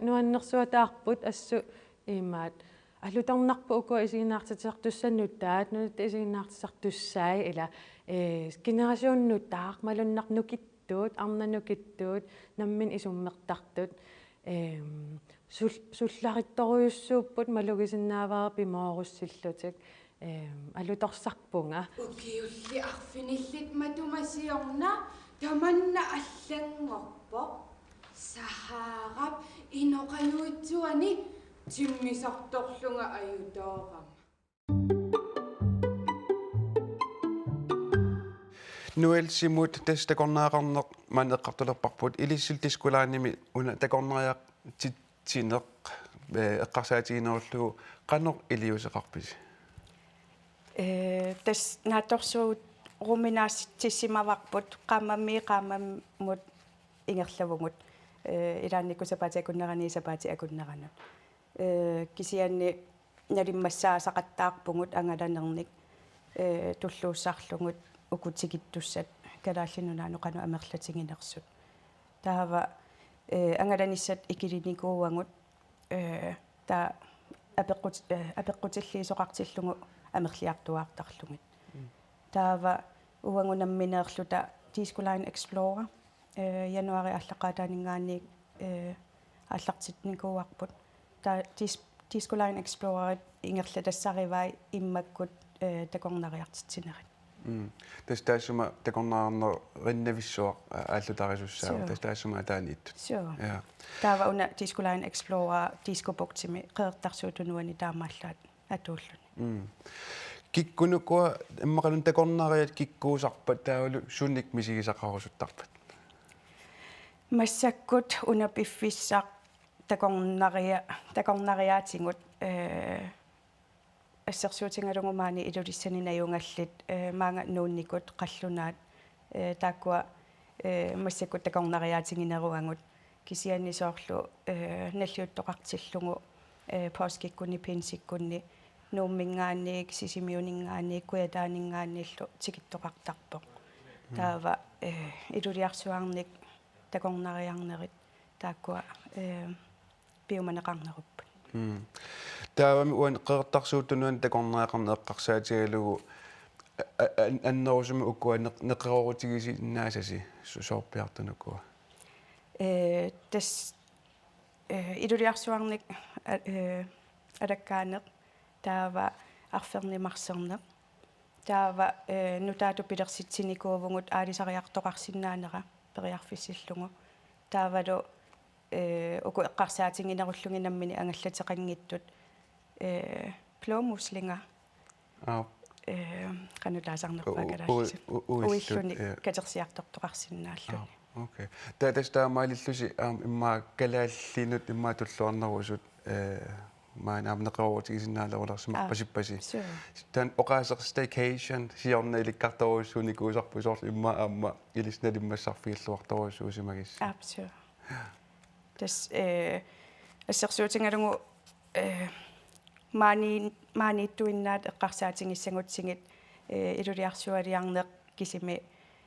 Nuannersuataarput assut imaat alutornarput ukua isiginnaartitsisartussat nutaat, nunatta isiginnaartitsisartussai, ilaa, ee, generation nutaaq, malunnarpoq nukittut, arnat nukittut, nammineq isummertartut, eem, sul-, sullarittorujussuupput, malugisinnaavara pimoorussillutik, eem, alutorsarpunga. Ukiulli arfinillit matuma siorna tamanna allanngorpoq. Saharap inoqajuitsuani timmisartorlunga ajutoorama. Noelsimut tassa takornariaqarneq maanna eqqartulerparput, ilissi Disko Linemi una takornariartitsineq, ee, eqqarsaatiginerullugu qanoq iliuuseqarpisi? Ee, tassa naatsorsuuruminaatsissimavarput qaammammi qaammammut ingerlavugut, ee, ilaannikkut sapaatip akunnerani sapaatip akunneranut. Ee, kisianni nalimmassaasaqattaarpugut angalanernik, ee, tulluussarlugu uku tikittussat Kalaallit Nunaannut qanoq amerlatiginersut. Taava, ee, angalanissat ikilinikuuagut, ee, taava apeqqut-, ee, apeqqutilliisoqartillugu amerliartuaartarlugit. Mm. Taava uagut nammineerluta Disko Line Explorer, ee, januaarip aallaqqaataaninngaanniit, ee, aallartinnikuuarput. Taava Dis-, Disko Line Explorerit ingerlatassarivai immakkut, ee, takornariartitsinerit. Mm. Tassa taassuma takornariarnerinnavissuaq, aa, aallutarisussaavoq. Suu. Tassa taassuma ataaniittut. Suu. Ja. Taava una Disko Line Explorer Diskobugtimi Qeqertarsuup Tunuani taamaallaat atuulluni. Mm. Kikkuunuku immaqaluunniit takornariat kikkuusarpat taavalu sunik misigisaqarusuttarpat? Massakkut una piffissaq takornaria-, takornariaatigut, ee, assersuutigalugu maani Ilulissani najugallit, ee, maanga nuunnikut qallunaat, ee, taakkua, ee, massakkut takornariaatigineruagut, kisianni soorlu, ee, nalliuttoqartillugu, ee, poorskikkunni, pinsikkunni, Nuumminngaanniit, Sisimiuninngaanniit, Kujataaninngaanniillu tikittoqartarpoq. Mm. Taava, ee, iluliarsuarnik takornariarnerit taakkua, ee, piumaneqarnerupput. Mm. Taavami uani Qeqertarsuup Tunuani takornariaqarneq eqqarsaatigalugu a-, a-, an-, annerusumik ukua neq-, neqeroorutigisinnaasasi su-, soorpiartunukua? Ee, tassa, ee, iluliarsuarnik a-, ee, alakkaaneq, taava arfernik marserneq, taava, ee, nutaatut pilersitsinikuuvugut aalisariartoqarsinnaanera periarfissillugu. Taavalu, ee, uku eqqarsaatiginerullugit nammineq angallateqanngitsut, ee, blå muslinger. Aap. Ee, qanoq taasarnerpaa u-, u-, kalaallisut. U-, u-, uillut, uilluni, ja, katersiartortoqarsinnaalluni. Aap, okay. Ta-, tassa taamaalillusi aamma immaqa kalaallinut immaqa tulluarnerusut, ee, maani aamma neqeroorutigisinnaalerulerisimapasippasi. Aap, suu. Taanna oqaaseq staycation siorna ilikkartorujussuunikuusarpoq soorlu immaqa aamma ilissi nalimmassarfigilluartorujussuusimagissi. Aap, suu. Tassa, ee, assersuutigalugu, ee, maani-, maaniittuinnaat eqqarsaatigissagutsigit, ee, iluliarsualiarneq kisimi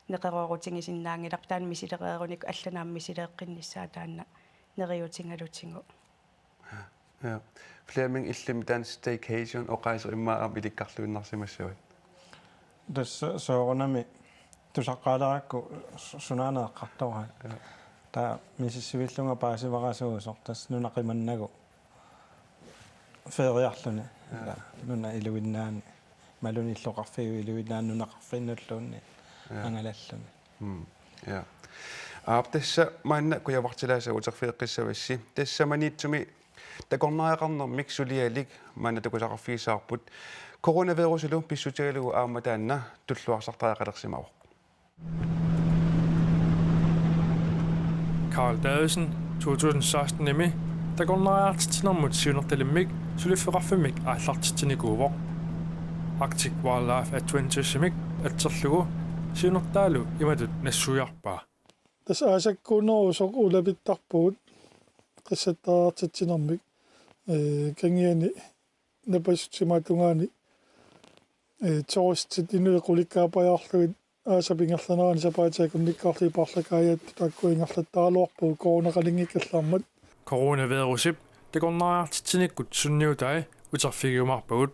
neqeroorutigisinnaanngilaq, taanna misilereerunikku allanut aamma misileeqqinnissaa taanna neriuutigalutigu. Ja. Flemming, illimmi taanna staycation oqaaseq immaqa aamma ilikkarluinnarsimassavat? Tassa soorunami tusaqqaalerakku sunaana eqqartoraat. Taava misissivillunga paasivarasuusoq tassa nuna qimannagu feriarluni. Nuna iluinnaani. Imaluunniit illoqarfiup iluinnaani nunaqarfinnulluunniit angalalluni. Mm. Ja. Aap, tassa maanna kujavartilaasa uterfigeqqissavassi. Tassa Maniitsumi takornariaqarnermik sulialik maanna takusaqarfigissavarput. Coronavirusilu pissutigalugu aamma taanna tulluarsartariaqalersimavoq. Carl Davidsen to tusind seksten-imi takornariartitsinermut siunertalimmik suliffeqarfimmik aallartitsinikuuvoq. Arctic Wildlife Adventures-imik atserlugu siunertaalu imatut nassuiarpaa. Tassa aasakkuunerusoq ulapittarpugut qissattariartitsinermik, ee, kangiani napassutsimaattungaani, ee, turistit inuit qulikkaappajaarlugit aasap ingerlanerani sapaatip akunnikkaarlugit paarlakaajattut taakku ingerlattaraluarpugut coronaqalinngikkallarmat. Coronavirusip takornariartitsinikkut sunniutai uterfigiumaarpagut.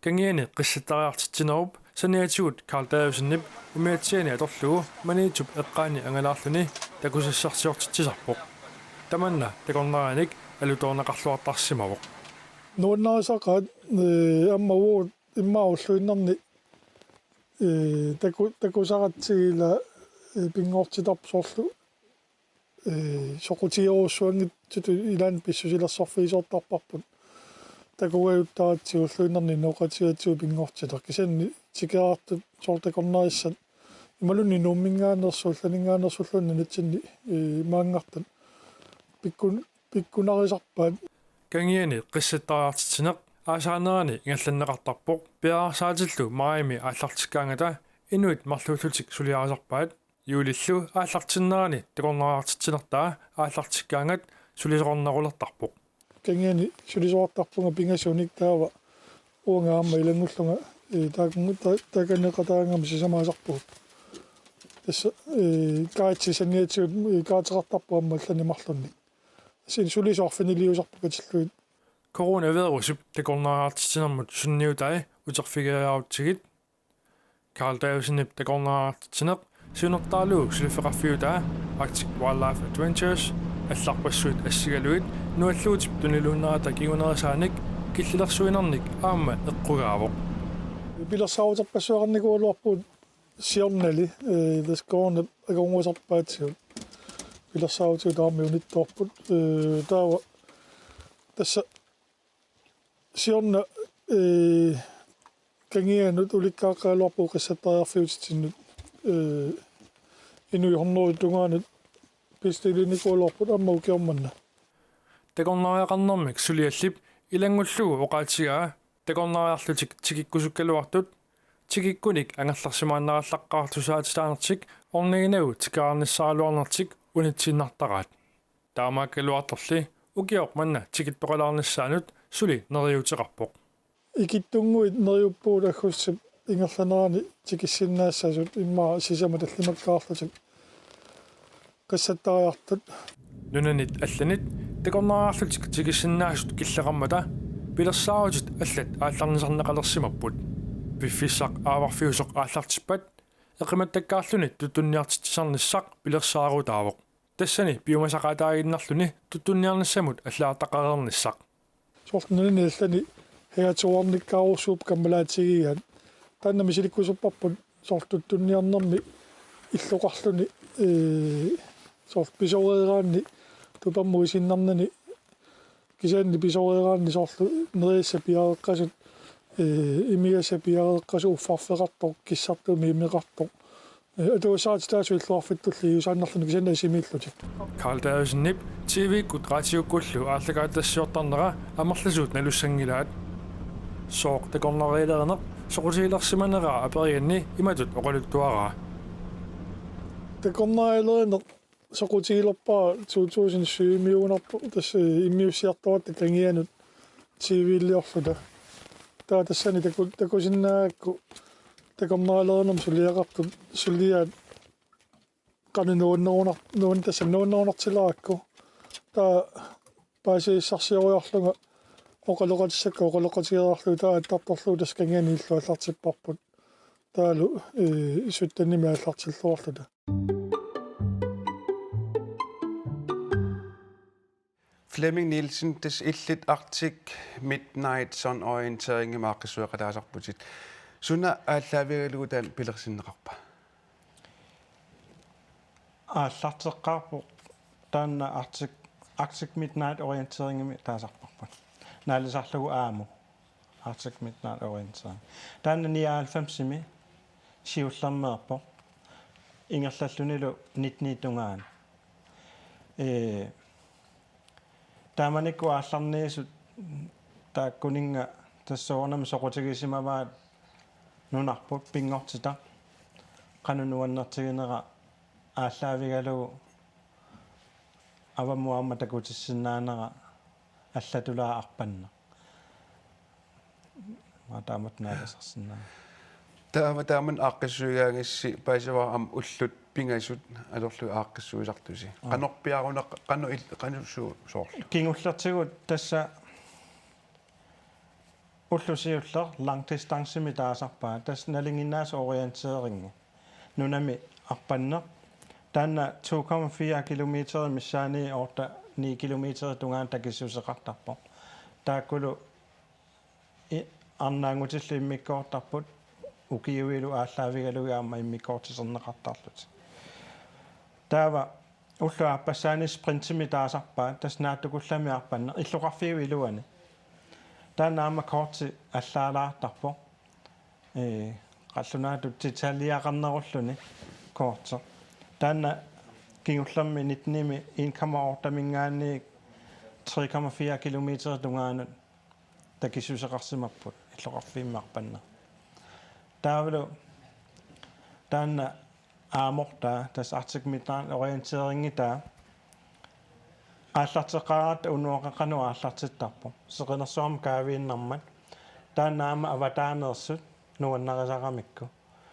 Kangiani qissattariartitsinerup saniatigut Carl Davidsenip umiatsiani atorlugu Maniitsup eqqaani angalaarluni takusassarsiortitsisarpoq. Tamanna takornarianik alutoorneqarluartarsimavoq. Nuannarisaqaat, ee, aamma uagut immaqa ulluinnarni, ee, taku-, takusaratsigit ila, ee, pinngortitarput soorlu, ee, soqutigerujussuanngitsutut ilaanni pissusilersorfigisoortarparput. Takugajuttarput ulluinnarni inooqatigiittut pinngortitaq. Kisianni tikeraartut soorlu takornarissat imaluunniit Nuumminngaanneersut, ullaninngaanneersulluunniit nunatsinni, ee, maanngartut pikkun-, pikkunarisarpaat. Kangiani qissattariartitsineq aasaanerani ingerlanneqartarpoq piareersaatillu maajimi aallartikkaangata inuit marluullutik suliarisarpaat. Juulillu aallartinnerani takornariartitsinertaa aallartikkaangat sulisoqarnerulertarpoq. Kangiani sulisoqartarpunga pingasunik taava uanga aamma ilanngullunga, ee, taakku-, ta-, taakaneqataagama sisamaasarpugut. Tassa, ee, guidit saniatigut, ee, guideqartarput aamma allanik marlunnik. Tassa sulisut arfiniliusarput katillugit. Coronavirusip takornariartitsinermut sunniutai uterfigeriarutsigit. Carl Davidsenip takornariartitsineq siunertaralugu suliffeqarfiutaa Arctic Wildlife Adventures allarpassuit assigalugit nualluutip tuniluunnerata kingunerisaanik killilersuinernik aamma eqqugaavoq. Pilersaaruterpassuaqarnikuugaluarpugut siornali, ee, tassa coronap akornusarpaatsigut. Pilersaarutigut tamarmik unittoorput. Ee, taava tassa siorna, ee, kangianut ulikkaaqqagaluarpugut qissattariarfiutitsinnut, ee, inuit hundredet tungaanut bestiliinikuugaluarput aamma ukioq manna. Takornariaqarnermik suliallip ilanngullugu oqaatigaa takornariarlutik tikikkusukkaluartut tikikkunik angerlarsimaannarallaqqaartussaatsitaanertik orniginagu tikeraarnissaraluarnertik unitsiinnartaraat. Taamaakkaluartorli ukioq manna tikittoqalaarnissaanut suli neriuuteqarpoq. Ikittunnguit neriuppugut aggustip ingerlanerani tikissinnaassasut immaqa sisamat tallimakkaarlutik qissattariartut. Nunanit allanit takornariarlutik tikissinnaasut killeqarmata pilersaarutit allat aallarnisarneqalersimapput. Piffissaq aavarfiusoq aallartippat eqimattakkaarluni tuttunniartitsisarnissaq pilersaarutaavoq. Tassani piumasaqaataaginnarluni tuttunniarnissamut allagartaqareernissaq. Soorlu nunani allani hejatuarnikkaarussuup kammalaatigigaat. Taanna misilikkusupparput soorlu tuttunniarnermi illoqarluni, ee, soorlu pisoreeraanni tupammut isiinnarnani kisianni pisoreeraanni soorlu nerisassat piareeqqasut, ee, imigassat piareeqqasut uffarfeqartoq, kissartumik imeqartoq. Ee, atugassaratik taassuma illoqarfittulli iusaannarluni kisianni asimiillutik. Carl Davidsenip T V-kkut raatiukkullu aallakaatitassiortarnera amerlasuut nalussanngilaat. Sooq takornarialerineq soqutigilersimaneraa aperianni imatut oqaluttuaraa. Takornarialerineq soqutigilerpara to tusind syv-miugunarpoq tassa immiussiartoratta kangianut T V-liorluta. Taava tassani taku-, takusinnaagakku takornarialerinermut suliaqartut suliaat qanoq nuannerunar-, nuan-, tassa nuannerunartilerakku. Taava paasissarsioriarlunga oqaloqatissakka oqaloqatigereerlugit taava attartorlugu tassa kangiani illuallartipparput. Taavalu, eh, syttenimi aallartilluarluta. Flemming Nielsen, tassa illit Arctic Midnight Sun Orienteringimi aaqqissueqataasarputit. Suna aallaavigalugu taanna pilersinneqarpa? Aallarteqqaarpoq taanna Arctic, Arctic Midnight Orienteringimi taasarparput. Naalisarlugu aamma Arctic Midnight Orientering. Taanna nioghalvfemsimi siullermeerpoq. Ingerlallunilu nitten tungaanut. Ee, taamanikkut aallarniisut taakkuninnga tassuunami soqutigisimavaat nunarput pinngortitaq qanoq nuannertiginera aallaavigalugu avammut aamma takutissinnaanera allatulaa arpanneq. Maa taamatut naalassarsinnaa. Taava taamannak aaqqissuigaagassi paasivara aamma ullut pingasut atorlugu aaqqissuisartusi. Aa. Qanorpiaruna, qanoq il-, qanoq su-, soorlu? Kingullertigut tassa ulloq siulleq langdistancemi taasarpaat, tassa nalinginnaasumik orienteringi. Nunami arpanneq. Taanna to komma fire kilometer missaani otte ni kilometer tungaanut takissuseqartarpoq. Taakkulu i-, arnaanngutillu immikkoortarput ukiuilu aallaavigalugit aamma immikkoortiserneqartarlutik. Taava ullut aappassaani sprintimik taasarpaat, tassa naatsukullammik arpanneq illoqarfiup iluani. Taanna aamma korti allaalaartarpoq. Ee, qallunaatut detaljeqarnerulluni korti. Taanna kingullermi nittenimi en komma otte-minngaanniit tre komma fire kilometer tungaanut takissuseqarsimapput illoqarfimmik arpanneq. Taavalu taanna aamortaa, tassa Arctic Midnight Orienteringittaa aallarteqqaaratta unnuaqeqqanut aallartittarpoq. Seqinersuarmi kaaviinnarmat. Taanna aamma avataaneersut nuannarisaramikku.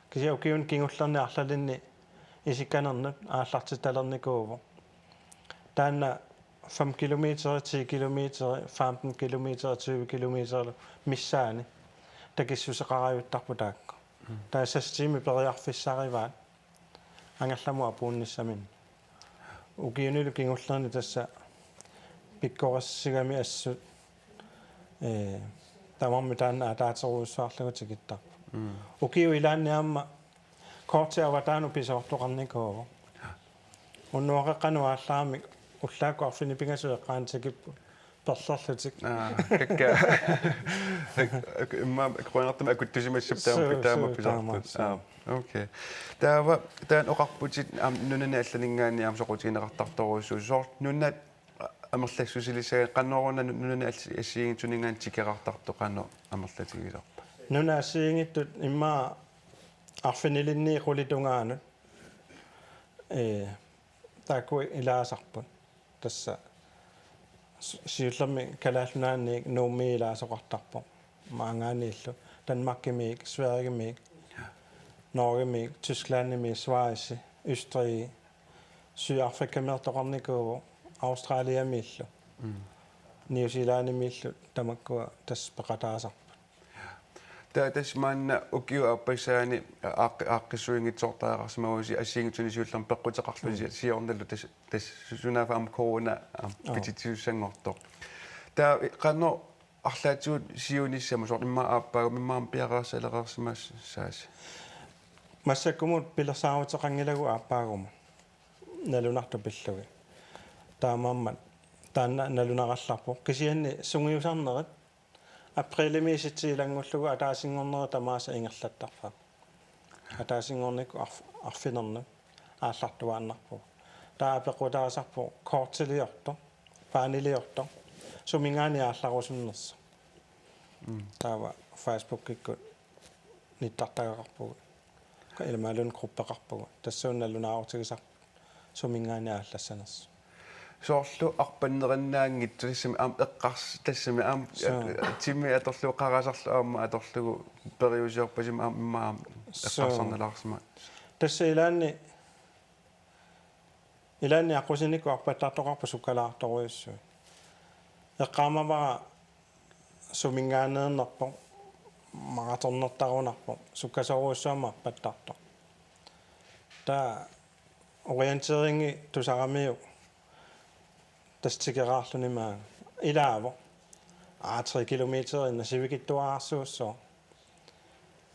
Kisianni ukiuni kingullerni arlalinni isikkanernut aallartittalernikuuvoq. Taanna fem kilometer, ti kilometer, femten kilometer, tyve kilometer missaani takissuseqarajuttarput taakku. Mm. Taava seks tiimit periarfissarivaat angerlamut apuunnissaminnik. Ukiunilu kingullerni tassa pikkorissigami assut, ee, tamarmik taanna ataaserujussuarlugu tikittarput. Mm. Ukiup ilaanni aamma korti avataanut pisoortoqarnikuuvoq. Unnuaqeqqanut aallaramik ullaakkut arfineq-pingasut eqqaani tikipput perlerlutik. Aa, kakkaak. Ak-, ak-, immaqa qujanartumik akuttusimassappat taama, suu, taama suu, pisoortut. Taama, suu. Aa, okay. Taava, taanna oqarputit aamma nunani allaninngaanniit aamma soqutigineqartartorujussuuvoq. Soorlu nunat amerlassusilissagaat qanoruna nu-, nunani assi-, assigiinngitsuninngaanniit tikeqartartoq qanoq amerlatigisarpa? Nunat assigiinngitsut immaqa arfinilinniit qulit tungaanut, ee, taakku ilaasarput. Tassa s-, siullermik Kalaallit Nunaanniit Nuummiit ilaasoqartarpoq. Maanngaanniillu Danmarkimiit, Sverigemiit, Norgemiit, Tysklandimiit, Schweiz, Østrig, Sydafrikameertoqarnikuuvoq, Australiamiillu. Mm. New Zealandimiillu tamakkua tassa peqataasarput. Taava tassa maanna ukiup aappassaani aaqqi-, aaqqissuinngitsoortariaqarsimagusi assigiinngitsunik siullermik peqquteqarlusi, mm, siornalu tassa, tassa sunaaffa aamma corona aamma, aa, pititsisussanngortoq. Taava i-, qanoq arlaatigut siunissama soorlu immaqa aappaagumut immaqa aamma piareersalereersimassaasi? Massakkumut pilersaaruteqanngilagut aappaagumut nalunartut pillugit. Taamaammat taanna nalunarallarpoq. Kisianni sungiusarnerit aprilimiisitsi ilanngullugu ataasinngornerit tamaasa ingerlattarput. Ataasinngornikkut arf-, arfinernut aallartuaannarpugut. Taava peqqutaasarpoq kortiliortoq, baneliortoq, suminngaanniit aallarusunnersoq. Mm. Taava Facebookikkut nittartagaqarpugut. Imaluunniit gruppeqarpugut. Tassuuna nalunaarutigisarput suminngaanniit aallassanersoq. Soorlu arpannerinnaanngitsoq tassami aamma eqqars-, tassami aamma, suu, timi atorlugu qarasarlu aamma atorlugu periusiorpasima aamma immaqa aamma, suu, eqqarsarnalaarsimavat. Tassa ilaanni, ilaanni aqqusinikkut arpattartoqarpoq sukkalaartorujussuit. Eqqaamavara suminngaanneernerpoq maratonnertarunarpoq, sukkasoorujussuarmik arpattartoq. Taava orienteringi tusaramiuk tassa tikeraarluni maanga. Ilaavoq. Aa, tre kilometer inna sivikitsuararsuussooq.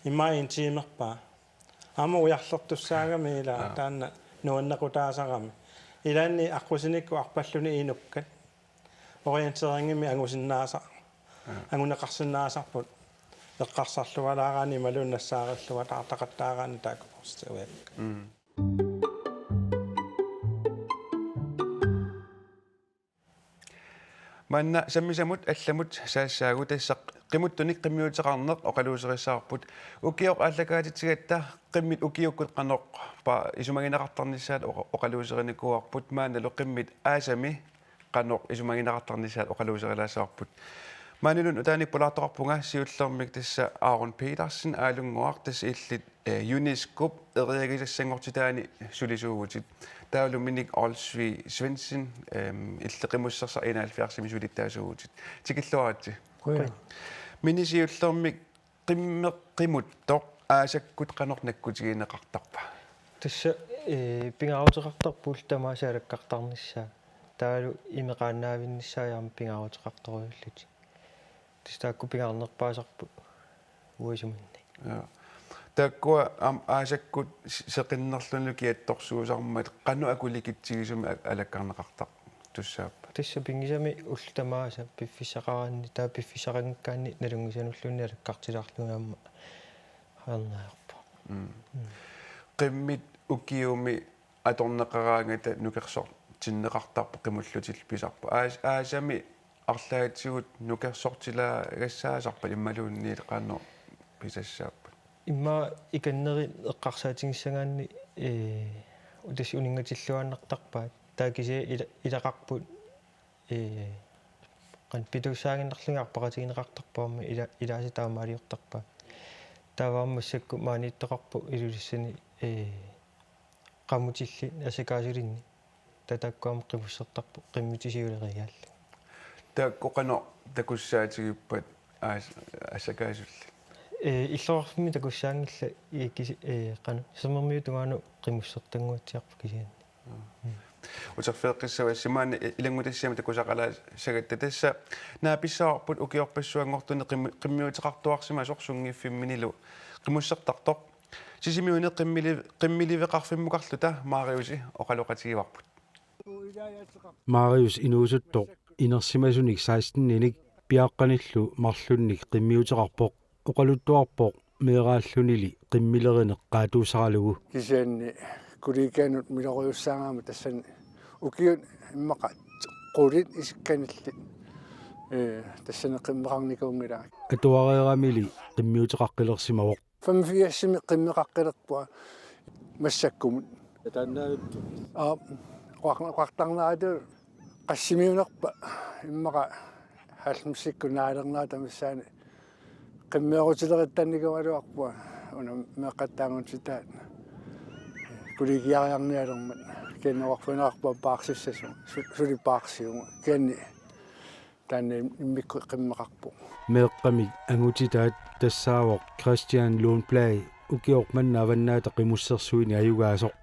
Immaqa en timerpaa. Aamma ujarlertussaagami ilaa, aa, taanna nuannequtaasarami. Ilaanni aqqusinikkut arpalluni inukkat. Orienteringimik angusinnaasa-, aa, anguneqarsinnaasarput. Eqqarsarlualaaraanni imaluunniit nassaarilluataartaqattaaraanni taakku poorsiujakka. Mm. Maanna sammisamut allamut saassaagut, tassa qimuttunik qimmiuteqarneq oqaluuserissavarput. Ukioq aallakaatitsigatta qimmit ukiukkut qanoq pa-, isumagineqartarnissaat oqa-, oqaluuserinikuuarput, maannalu qimmit aasami qanoq isumagineqartarnissaat oqaluuserilaassavarput. Maanilu nutaanik pulaartoqarpunga siullermik tassa Aaron Petersen Aalunnguaq, tassa illit, eh, UNESCO-p eriagisassanngortitaani sulisuuvutit. Taavalu Minik Olsvig Svendsen, ehm, illit Qimussersaq enoghalvfjerdsimi sulittaasuuvutit. Tikilluaritsi. Qujan. Mini, siullermik qimmeq qimuttoq aasakkut qanoq nakkutigineqartarpa? Tassa, eh, pingaaruteqartarpoq ullut tamaasa alakkartarnissaa. Taavalu imeqaannaavinnissaat aamma pingaaruteqartorujuullutik. Tassa taakku pingaarnerpaasarput uanga isumanni. Ja. Taakkua aamma aasakkut se-, seqinnerlunilu kiattorsuusarmat qanoq akulikitsigisumik a-, alakkarneqartartussaappat? Tassa pigisami ullut tamaasa piffissaqaraanni, taava piffissaqanngikkaanni nalunngisanulluunniit alakkartilaarlugit aamma ajornariarpara. Mm. Mm. Qimmit ukiumi atorneqaraangata nukersortinneqartarpoq, qimullutillu pisarpoq. Aas-, aasami arlaatigut nukersortilaagassaasarpat imaluunniit qanoq pisassaappat? Immaqa ikannerit eqqarsaatigissagaanni, ee, utas uninngatilluaannartarpaat. Taava kisianni ila-, ilaqarput, ee, qanoq pituussaaginnarlugit arpaqatigineqartarpoq aamma ila-, ilaasa taamaaliortarpaat. Taava aamma massakkut maaniittoqarpoq Ilulissani, ee, qamutillit asakaasulinni. Taava taakku aamma qimussertarput qimmutit siuleriiaallugit. Taakku qanoq takussaatigippata aas-, asakaasullit? Ee, illoqarfimmi takussaanngillat, ee, kisi-, ee, qanoq, sermermiut tungaanut qimussertannguatsiarput kisianni. Mm. Mm. Uterfigeqqissavassi, maani i-, ilanngutassiami takusaqalaassagatta, tassa naapissavarput ukiorpassuanngortuni qimmi-, qimmiuteqartuarsimasoq sunngiffimminillu qimussertartoq. Sisimiuni qimmili-, qimmiliveqarfimmukarluta Mariusi oqaloqatigivarput. Marius inuusuttoq inersimasunik seksteninik piaqqanillu marlunnik qimmiuteqarpoq. Oqaluttuarpoq meeraallunili qimmilerineq qaatuussaralugu. Kisianni kollegianut miloriussaagama tassani ukiut immaqa qulit isikkanillit, ee, tassani qimmeqarnikuunngilaat. Atuareeramili qimmiuteqaqqilersimavoq. Femogfirsimi qimmeqaqqilerpunga massakkumut. Taannaavittu. Aa, oqar-, oqartarneratut qassimiunerpa immaqa halvfemsikkut naalernerata missaani qimmeerutileqittannikuugaluarpunga una meeqqat taangunsitaat kollegiariarnialermat, kisianni oqarfigineqarpunga paarsissasut, su-, suli paarsiuvunga, kisianni taanna immikkut qimmeqarpoq. Meeqqamik angutitaat tassaavoq Christian Lundblad, ukioq manna Avannaata Qimussersuini ajugaasoq.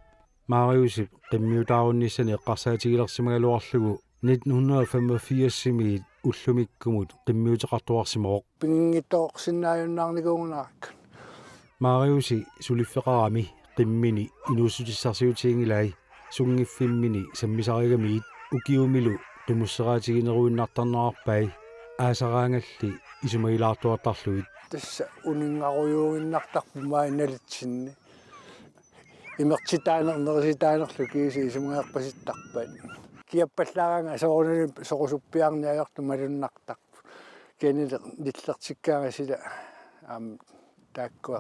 Mariusip qimmiutaarunnissani eqqarsaatigilersimagaluarlugu nitten hundrede og femogfirsimiit ullumikkumut qimmiuteqartuarsimavoq. Pinnginngitsoorsinnaajunnaarnikuugunarput. Mariusi suliffeqarami qimmini inuussutissarsiutiginngilai, sunngiffimmini sammisarigamiit ukiumilu qimusseraatigineruinnartarnerarpai aasaraangalli isumagilaartuartarlugit. Tassa uninngarujuuginnartarpoq maani nalitsinni. Imertitaaneq, nerisitaanerlu kiisa isumagerpasittarpat. Kiappallaaraangat soorunalimi soqusuppiarneq ajortoq malunnartarpoq. Kisianni nillertikkaangat sila aamma taakkua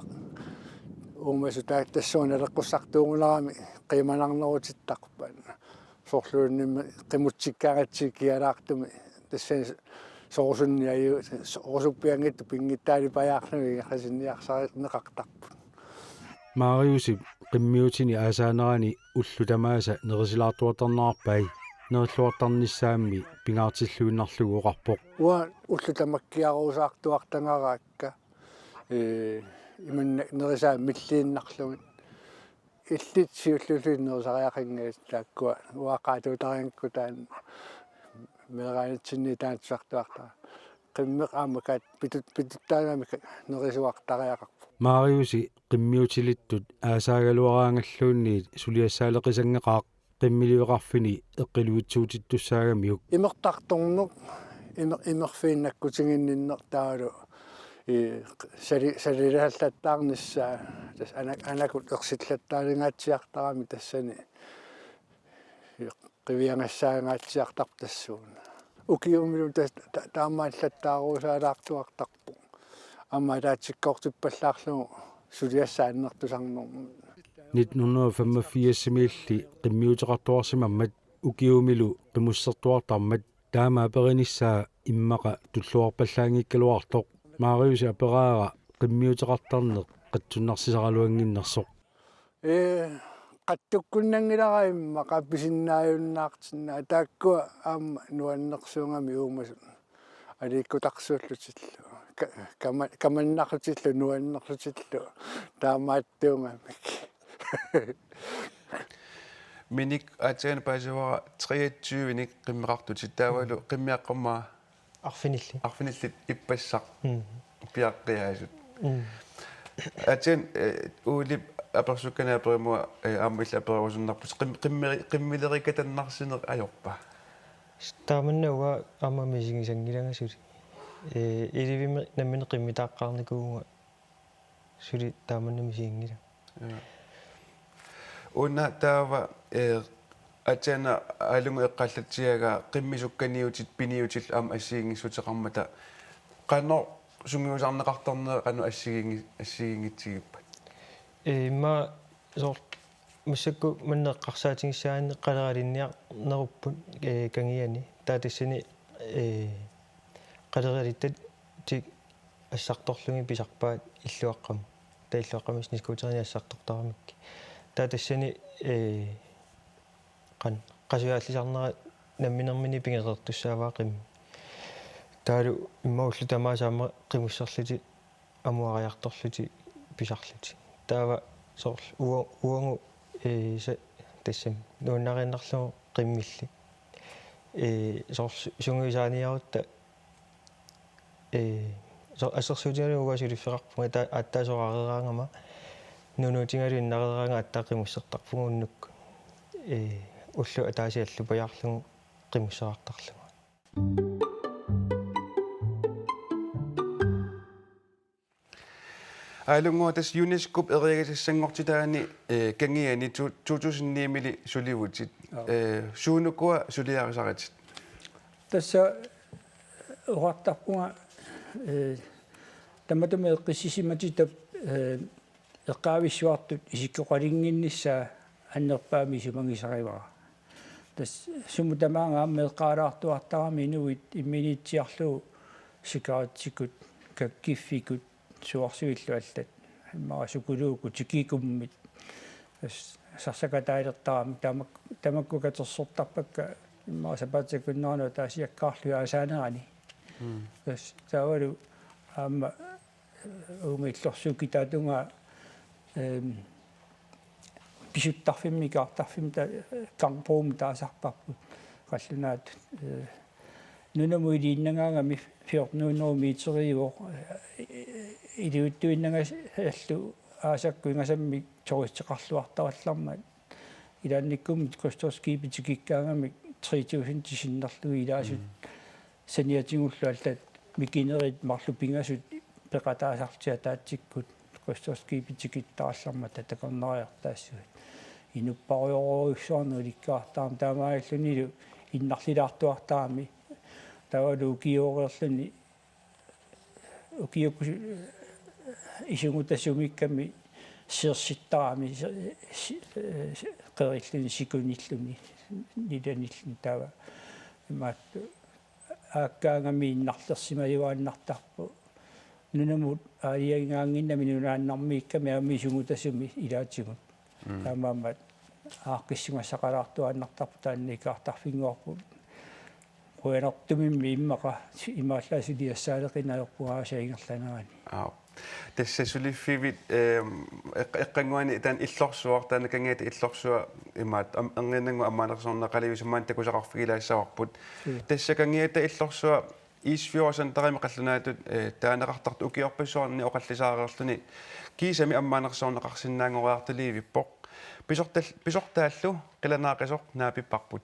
uumasut taak-, tassunga naleqqussartuugunarami qiimanarnerutittarpat. Soorluunniimmi qimutsikkaangatsigit kialaartumik tassani sorusunniaru-, sorusuppianngitsut pinngitsaalipajaarlugit ingerlasinniarsarineqartarput. Mariusip qimmiutini aasaanerani ullut tamaasa nerisilaartuartarnerarpai, nerilluartarnissaammi pingaartilluinnarlugu oqarpoq. Uanga ullut tamakkiaruusaartuartagaraakka. Ee, imanna nerisaat milliinnarlugit. Illit siulliullutit nerisariaqanngillat taakkua uaqaatuutarinngikkutta taanna meeraanitsinni taanna tusartuartara. Qimmeq aamma kaat pitut-, pituttaagami ka-, nerisuartariaqarpoq. Mariusi qimmiutilittut aasaagaluaraangalluunniit suliassaaleqisanngeqaaq qimmiliveqarfini eqqiluitsuutittussaagamiuk. Imertartorneq, imer-, imerfiinnakkutiginninneq taavalu, ee, sali-, salilallattaarnissaa, tassa ana-, anakut ersillattaaringaatsiartarami tassani, ee, qiviangassaangaatsiartarpoq tassuuna. Ukiumilu tas-, ta-, taamaallattaaruusaalaartuartarpoq. Aamma ataatsikkoortippallaarlugu suliassaannertusarnermut. Nitten hundrede og femogfirsimiilli qimmiuteqartuarsimammat ukiumilu qimussertuartarmat taama aperinissaa immaqa tulluarpallaanngikkaluartoq. Mariusi aperaara qimmiuteqartarneq qatsunnarsisaraluannginnersoq. Ee, qattukkunnanngilara immaqa pisinnaajunnaartinnaa taakkua aamma nuannersuugami uumasut. Aliikkutarsuullutillu. Ka-, kama-, kamannarlutillu, nuannerlutillu. Taamaattuugamik. Minik aatsaat paasivara treogtyve-nik qimmeqartutit taavalu qimmiaqqammaa Arfinillit. Arfinillit ippassaq Mm. piaqqiaasut. Mm. Aatsaat, eh, Uulip apersukkani aperimua, eh, aamma illit aperusunnarputit qim-, qimmeri-, qimmilerikatannarsineq ajorpa? Taamanna uanga aamma misigissanngilanga suli. Eh, ilivimmi nammineq qimmitaaqqaarnikuuvunga suli taamanna misiginngilanga. Ja. Una taava, eh, aatsaat Aalunga eqqaallatsiaraa qimmit sukkaniutit piniutillu aamma assigiinngissuteqarmata qanoq sungiusarneqartarnerat qanoq assigiinngi-, assigiinngitsigippat? Ee, immaqa soorlu massakkut manna eqqarsaatigissaanni qaleralinniarnerupput, ee, Kangiani. Taava tassani, ee, qaleralittatik assartorlugit pisarpaat illuaqqamut. Taava illuaqqamut snescooterinik assartortaramikkit. Taava tassani, ee, qan-, qasujaallisarnera namminermini pigereertussaavaa qimmi. Taavalu immaqa ullut tamaasa aamma qimusserlutik amuariartorlutik pisarlutik. Taava soorlu ua-, uagut, ee, sa-, tassami nuannariinnarlugu qimmillit. Ee, soorlu su-, sungiusaaniarutta, ee, so-, assersuutigalugu uanga suliffeqarpunga ta-, aatsaat sorareeraangama nunuutigalugu innareeraangama aatsaat qimussertarpunga unnukkut. Ee, ulloq ataaseq allupajaarlugu qimussertarlunga. Aalunngua, tassa UNESCO-p eriagasassanngortitaani, eh, Kangiani to-, to tusind ni-mili sulivutit. Joo. Eh, suunukua suliarisaratit? Tassa oqartarpunga, eh, tamatuma eqqissisimatitap, eh, eqqaavissuartut isikkoqalinnginnissaa annerpaamik isumagisarivara. Tassa sumut tamaanga aamma eqqaalaartuartarami inuit imminiitsiarlugu sikaritsikut, kakkiffikut, suarsuillu allat. Immaqa sukuluukkut tikikummit. Tassa sarsakataalertaramik tamak-, tamakku katersortarpakka immaqa sapaatip akunneranut ataasiakkaarlugit aasaanerani. Mm. Tassa taavalu aamma uunga illorsuukkut taatungaa, ehm, pisuttarfimmi, ikaartarfimmi ta-, Gangbrugimi taasarparput qallunaatut. Eh, nunamut iliinnagaangami fjorten hundrede meteriuvoq, eh, ilivittuinnangasallu aasakkut ingasammik turisteqarluartarallarmat. Ilaannikkummi krydstogtskibit tikikkaangamik tre tusind sinnerlugit ilaasut. Mm. Saniatigullu allat mikinerit marluk pingasut peqataasarlutik ataatsikkut krydstogtskibit tikittarallarmata takornariartaassuit. Inupparujorujussuarnik ulikkaartarami taamaalillunilu innarlilaartuartarami. Taavalu ukioreerluni ukiukkut isugutta sumiikkami seersittarami se-, se-, se-, qerilluni sikunilluni nilanilluni taava imaattoq aakkaangami innarlersimajuaannartarpoq. Nunamut aalajangigaannginnami nunaannarmiikkami aamma isugutta sumi ilaatigut. Mm. Taamaammat aaqqissugassaqalaartuaannartarpoq taanna ikaartarfinnguarput. Qujanartumimmi immaqa imaallaat suliassaaleqineq ajorpunga aasiit ingerlanerani. Aap. Tassa suliffivit, ehm, eq-, eqqannguani taanna illorsuaq, taanna Kangiata illorsua imaattoq am-, erniinnannguaq ammaanersiorneqalivissumik maanna takusaqarfigilaassavarput. Mm. Tassa Kangiata illorsua Isfjord Centerimi qallunaatut, eh, taaneqartartoq ukiorpassuarni oqallisaareerluni kiisami ammaanersiorneqarsinnaanngoriartuliivippoq. Pisortal-, pisortaallu qilanaaqisoq naapipparput.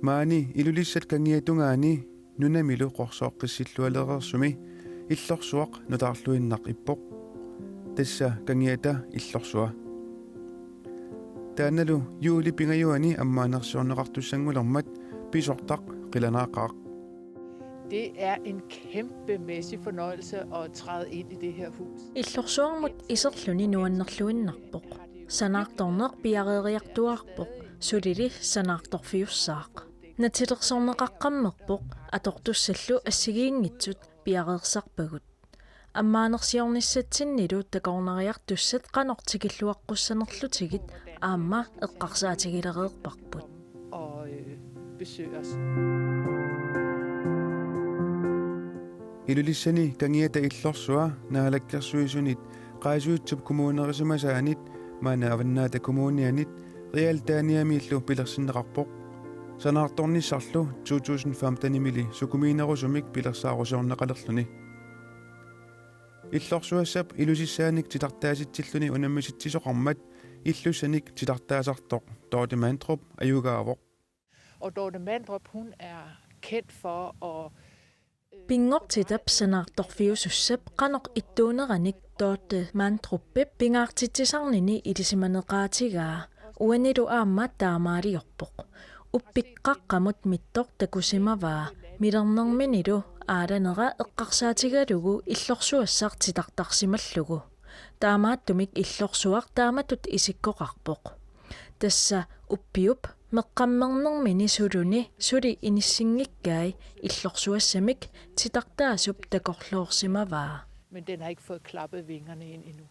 Maani Ilulissat Kangiatungaani nunamilu qorsooqqissillualereersumi illorsuaq nutaarluinnaq ippoq. Tassa Kangiata illorsua. Taannalu juulip pingajuani ammaanersiorneqartussanngulermat pisortaq qilanaaqaaq. Det er en kæmpemæssig fornøjelse at træde ind i det her hus. Illorsuarmut iserluni nuannerluinnarpoq. Sanaartorneq piareeriartuaarpoq, sulili sanaartorfiussaaq. Natilersorneqaqqammerpoq, atortussallu assigiinngitsut piareersarpagut. Ammaanersiornissatsinnilu takornariartussat qanoq tikilluaqqussanerlutigit aamma eqqarsaatigilereerparput. Og, øh, besøge os. Ilulissani Kangiata illorsua Naalakkersuisunit, Qaasuitsup kommunerisimasaanit, maanna Avannaata Kommunianit, Realdaniamiillu pilersinneqarpoq. Sanaartornissarlu to tusind femtenimili sukumiinerusumik pilersaarusiorneqalerluni. Illorsuassap ilusissaanik titartaasitsilluni unammisitsisoqarmat illussanik titartaasartoq Dorte Mandrup ajugaavoq. Og Dorte Mandrup, hun er kendt for at, øh, Pinngortitap sanaartorfiusussap qanoq ittuuneranik Dorte Mandrupip pingaartitsisarnini ilisimaneqaatigaa, uanilu aamma taamaaliorpoq. Uppikkut qaqqamut mittoq takusimavaa, milernerminilu aalanera eqqarsaatigalugu illorsuassaq titartarsimallugu. Taamaattumik illorsuaq taamatut isikkoqarpoq. Tassa uppiup meqqammernermini suluni suli inissinngikkai illorsuassamik titartaasup takorloorsimavaa. Men den har ikke fået klappet vingerne ind endnu.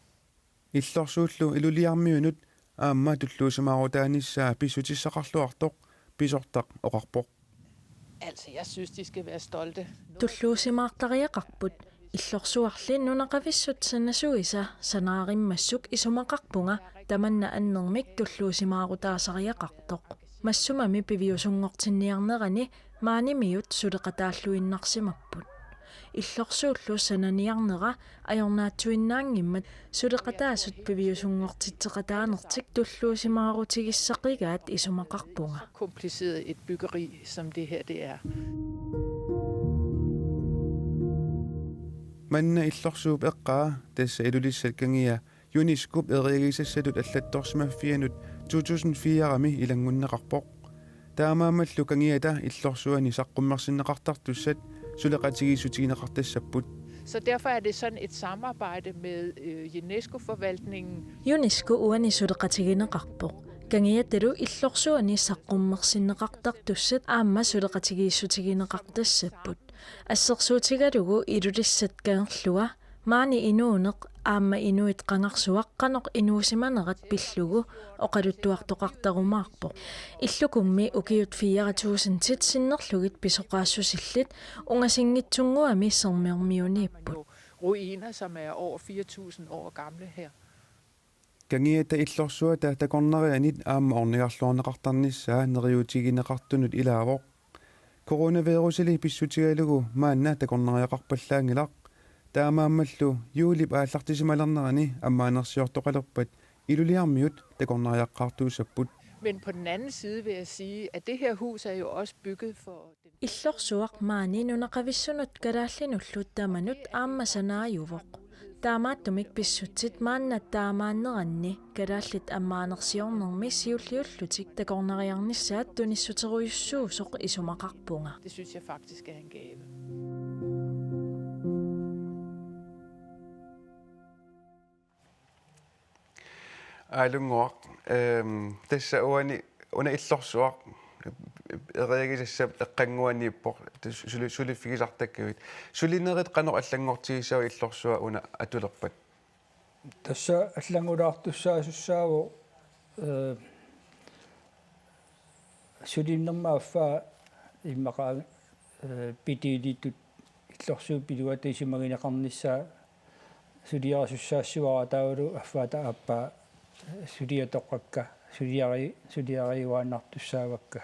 Illorsuullu Ilulissarmiunut aamma tulluusimaarutaanissaa pissutissaqarluartoq pisortaq oqarpoq. Altså, jeg synes, de skal være stolte. Tulluusimaartariaqarput, illorsuarli nunaqavissut sanasuisa sanaarimmassuk isumaqarpunga tamanna annermik tulluusimaarutaasariaqartoq. Massumami piviusunngortinniarnerani maanimiut suleqataalluinnarsimapput. Illorsuullu sananiarnera ajornaatsuinnaanngimmat suleqataasut piviusunngortitseqataanertik tulluusimaarutigissaqigaat isumaqarpunga. Så kompliceret et byggeri, som det her det er. Manna illorsuup eqqaa, tassa Ilulissat Kangia UNESCO-p eriagisassatut allattorsimaffianut to tusind fire-mi ilanngunneqarpoq. Taamaammallu Kangiata illorsuani saqqummersinneqartartussat suleqatigiissutigineqartassapput. Så derfor er det sådan et samarbejde med, øh, UNESCO-forvaltningen. UNESCO uani suleqatigineqarpoq. Kangiatalu illorsuani saqqummersinneqartartussat aamma suleqatigiissutigineqartassapput. Assersuutigalugu Ilulissat Kangerlua, maani inuuneq aamma inuit qangarsuaq qanoq inuusimanerat pillugu oqaluttuartoqartarumaarpoq. Illukummi ukiut fire tusindit sinnerlugit pisoqaassusillit ungasinngitsunnguami Sermermiuniipput. Ruiner, som er over fire tusind år gamle her. Kangiata illorsuata takornarianit aamma ornigarluarneqartarnissaa neriuutigineqartunut ilaavoq. Coronavirusili pissutigalugu maanna takornariaqarpallaanngilaq. Taamaammallu juulip aallartisimalernerani ammaanersiortoqalerpat Ilulissarmiut takornariaqqaartuussapput. Men på den anden side vil jeg sige, at det her hus er jo også bygget for den Illorsuaq maani nunaqavissunut kalaallinullu tamanut aamma sanaajuvoq. Taamaattumik pissutsit maanna taamaanneranni kalaallit ammaanersiornermi siulliullutik takornariarnissaat tunissuterujussuusoq isumaqarpunga. Det synes jeg faktisk er en gave. Aalunnguaq, ehm, tassa uani una illorsuaq eriagisassap eqqannguaniippoq, suli-, suliffigisartakkavit. Sulinerit qanoq allanngortigissava illorsua una atulerpat? Tassa allanngulaartussaasussaavoq, eh, sulinerma affaa immaqa eh, pitiilittut illorsuup iluata isumagineqarnissaa suliarisussaassavara taavalu affaata aappaa suliatoqqakka, suliari-, suliariuaannartussaavakka.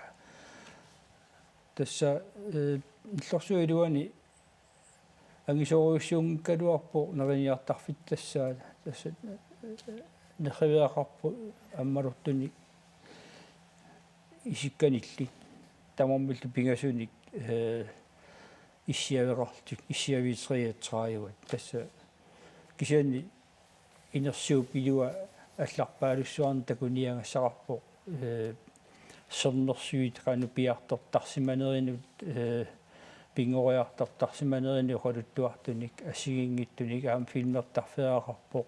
Tassa, eh, illorsuup iluani angisoorujussuunngikkaluarpoq neriniartarfittassaa, tassa, eh, nerriviaqarpoq ammalortunik isikkanilli. Tamarmillu pingasunik, eh, issiaveqartut, issiaviit treogtredive. Tassa kisianni inersuup ilua allarpaalussuarnik takuniagassaqarpoq, eh, sermersuit qanoq piartortarsimanerinut, eh, pinngoriartortarsimanerinut oqaluttuartunik, assigiinngitsunik, aamma filmertarfeeraqarpoq,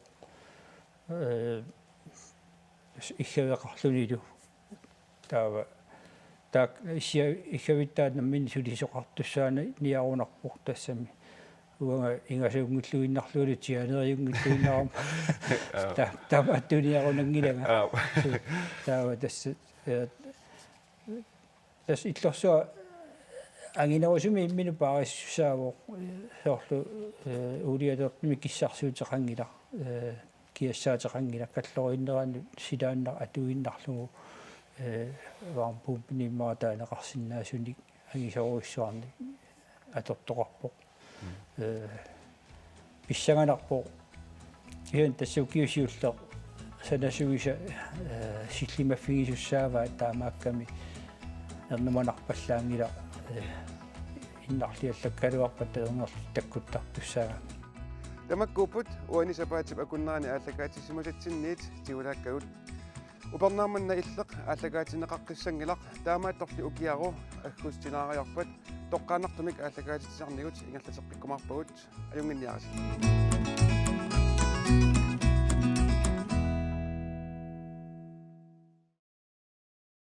eh, iggaveqarlunilu. Taava, taak-, issia-, iggavittaat nammineq sulisoqartussaaniarunarpoq tassami. Uanga ingasuunngilluinnarlunga tianeriunngilluinnarama. Aap. Ta-, tamattuuniarunanngilanga. Aap. Taava tassa, eh, tassa illorsuaq anginerusumik imminut paarissussaavoq, soorlu, eh, uuliatortumik kissarsuuteqanngilaq, eh, kiassaateqanngilaq, kalloriinneranut silaannaq atuinnarlugu, eh, varmepumpimik immaqa taaneqarsinnaasunik angisoorujussuarnik atortoqarpoq. Mm. Eh, pissanganarpoq. Kisianni tassa ukiut siulliit sanasuisa, eh, sillimaffigisussaavaat, taamaakkami ernumanarpallaanngilaq, eh, innarliallakkaluarpat talernerlutik takkuttartussaagami. Tamakkuupput uani sapaatip akunnerani aallakaatissimasatsinniit tigulaakkagut. Upernaaq manna Illeq aallakaatinneqaqqissanngilaq, taamaattorli ukiaru aggustinaariarpat toqqaannartumik aallakaatitsisarnigut ingerlateqqikkumaarpagut. Ajunnginniarisi.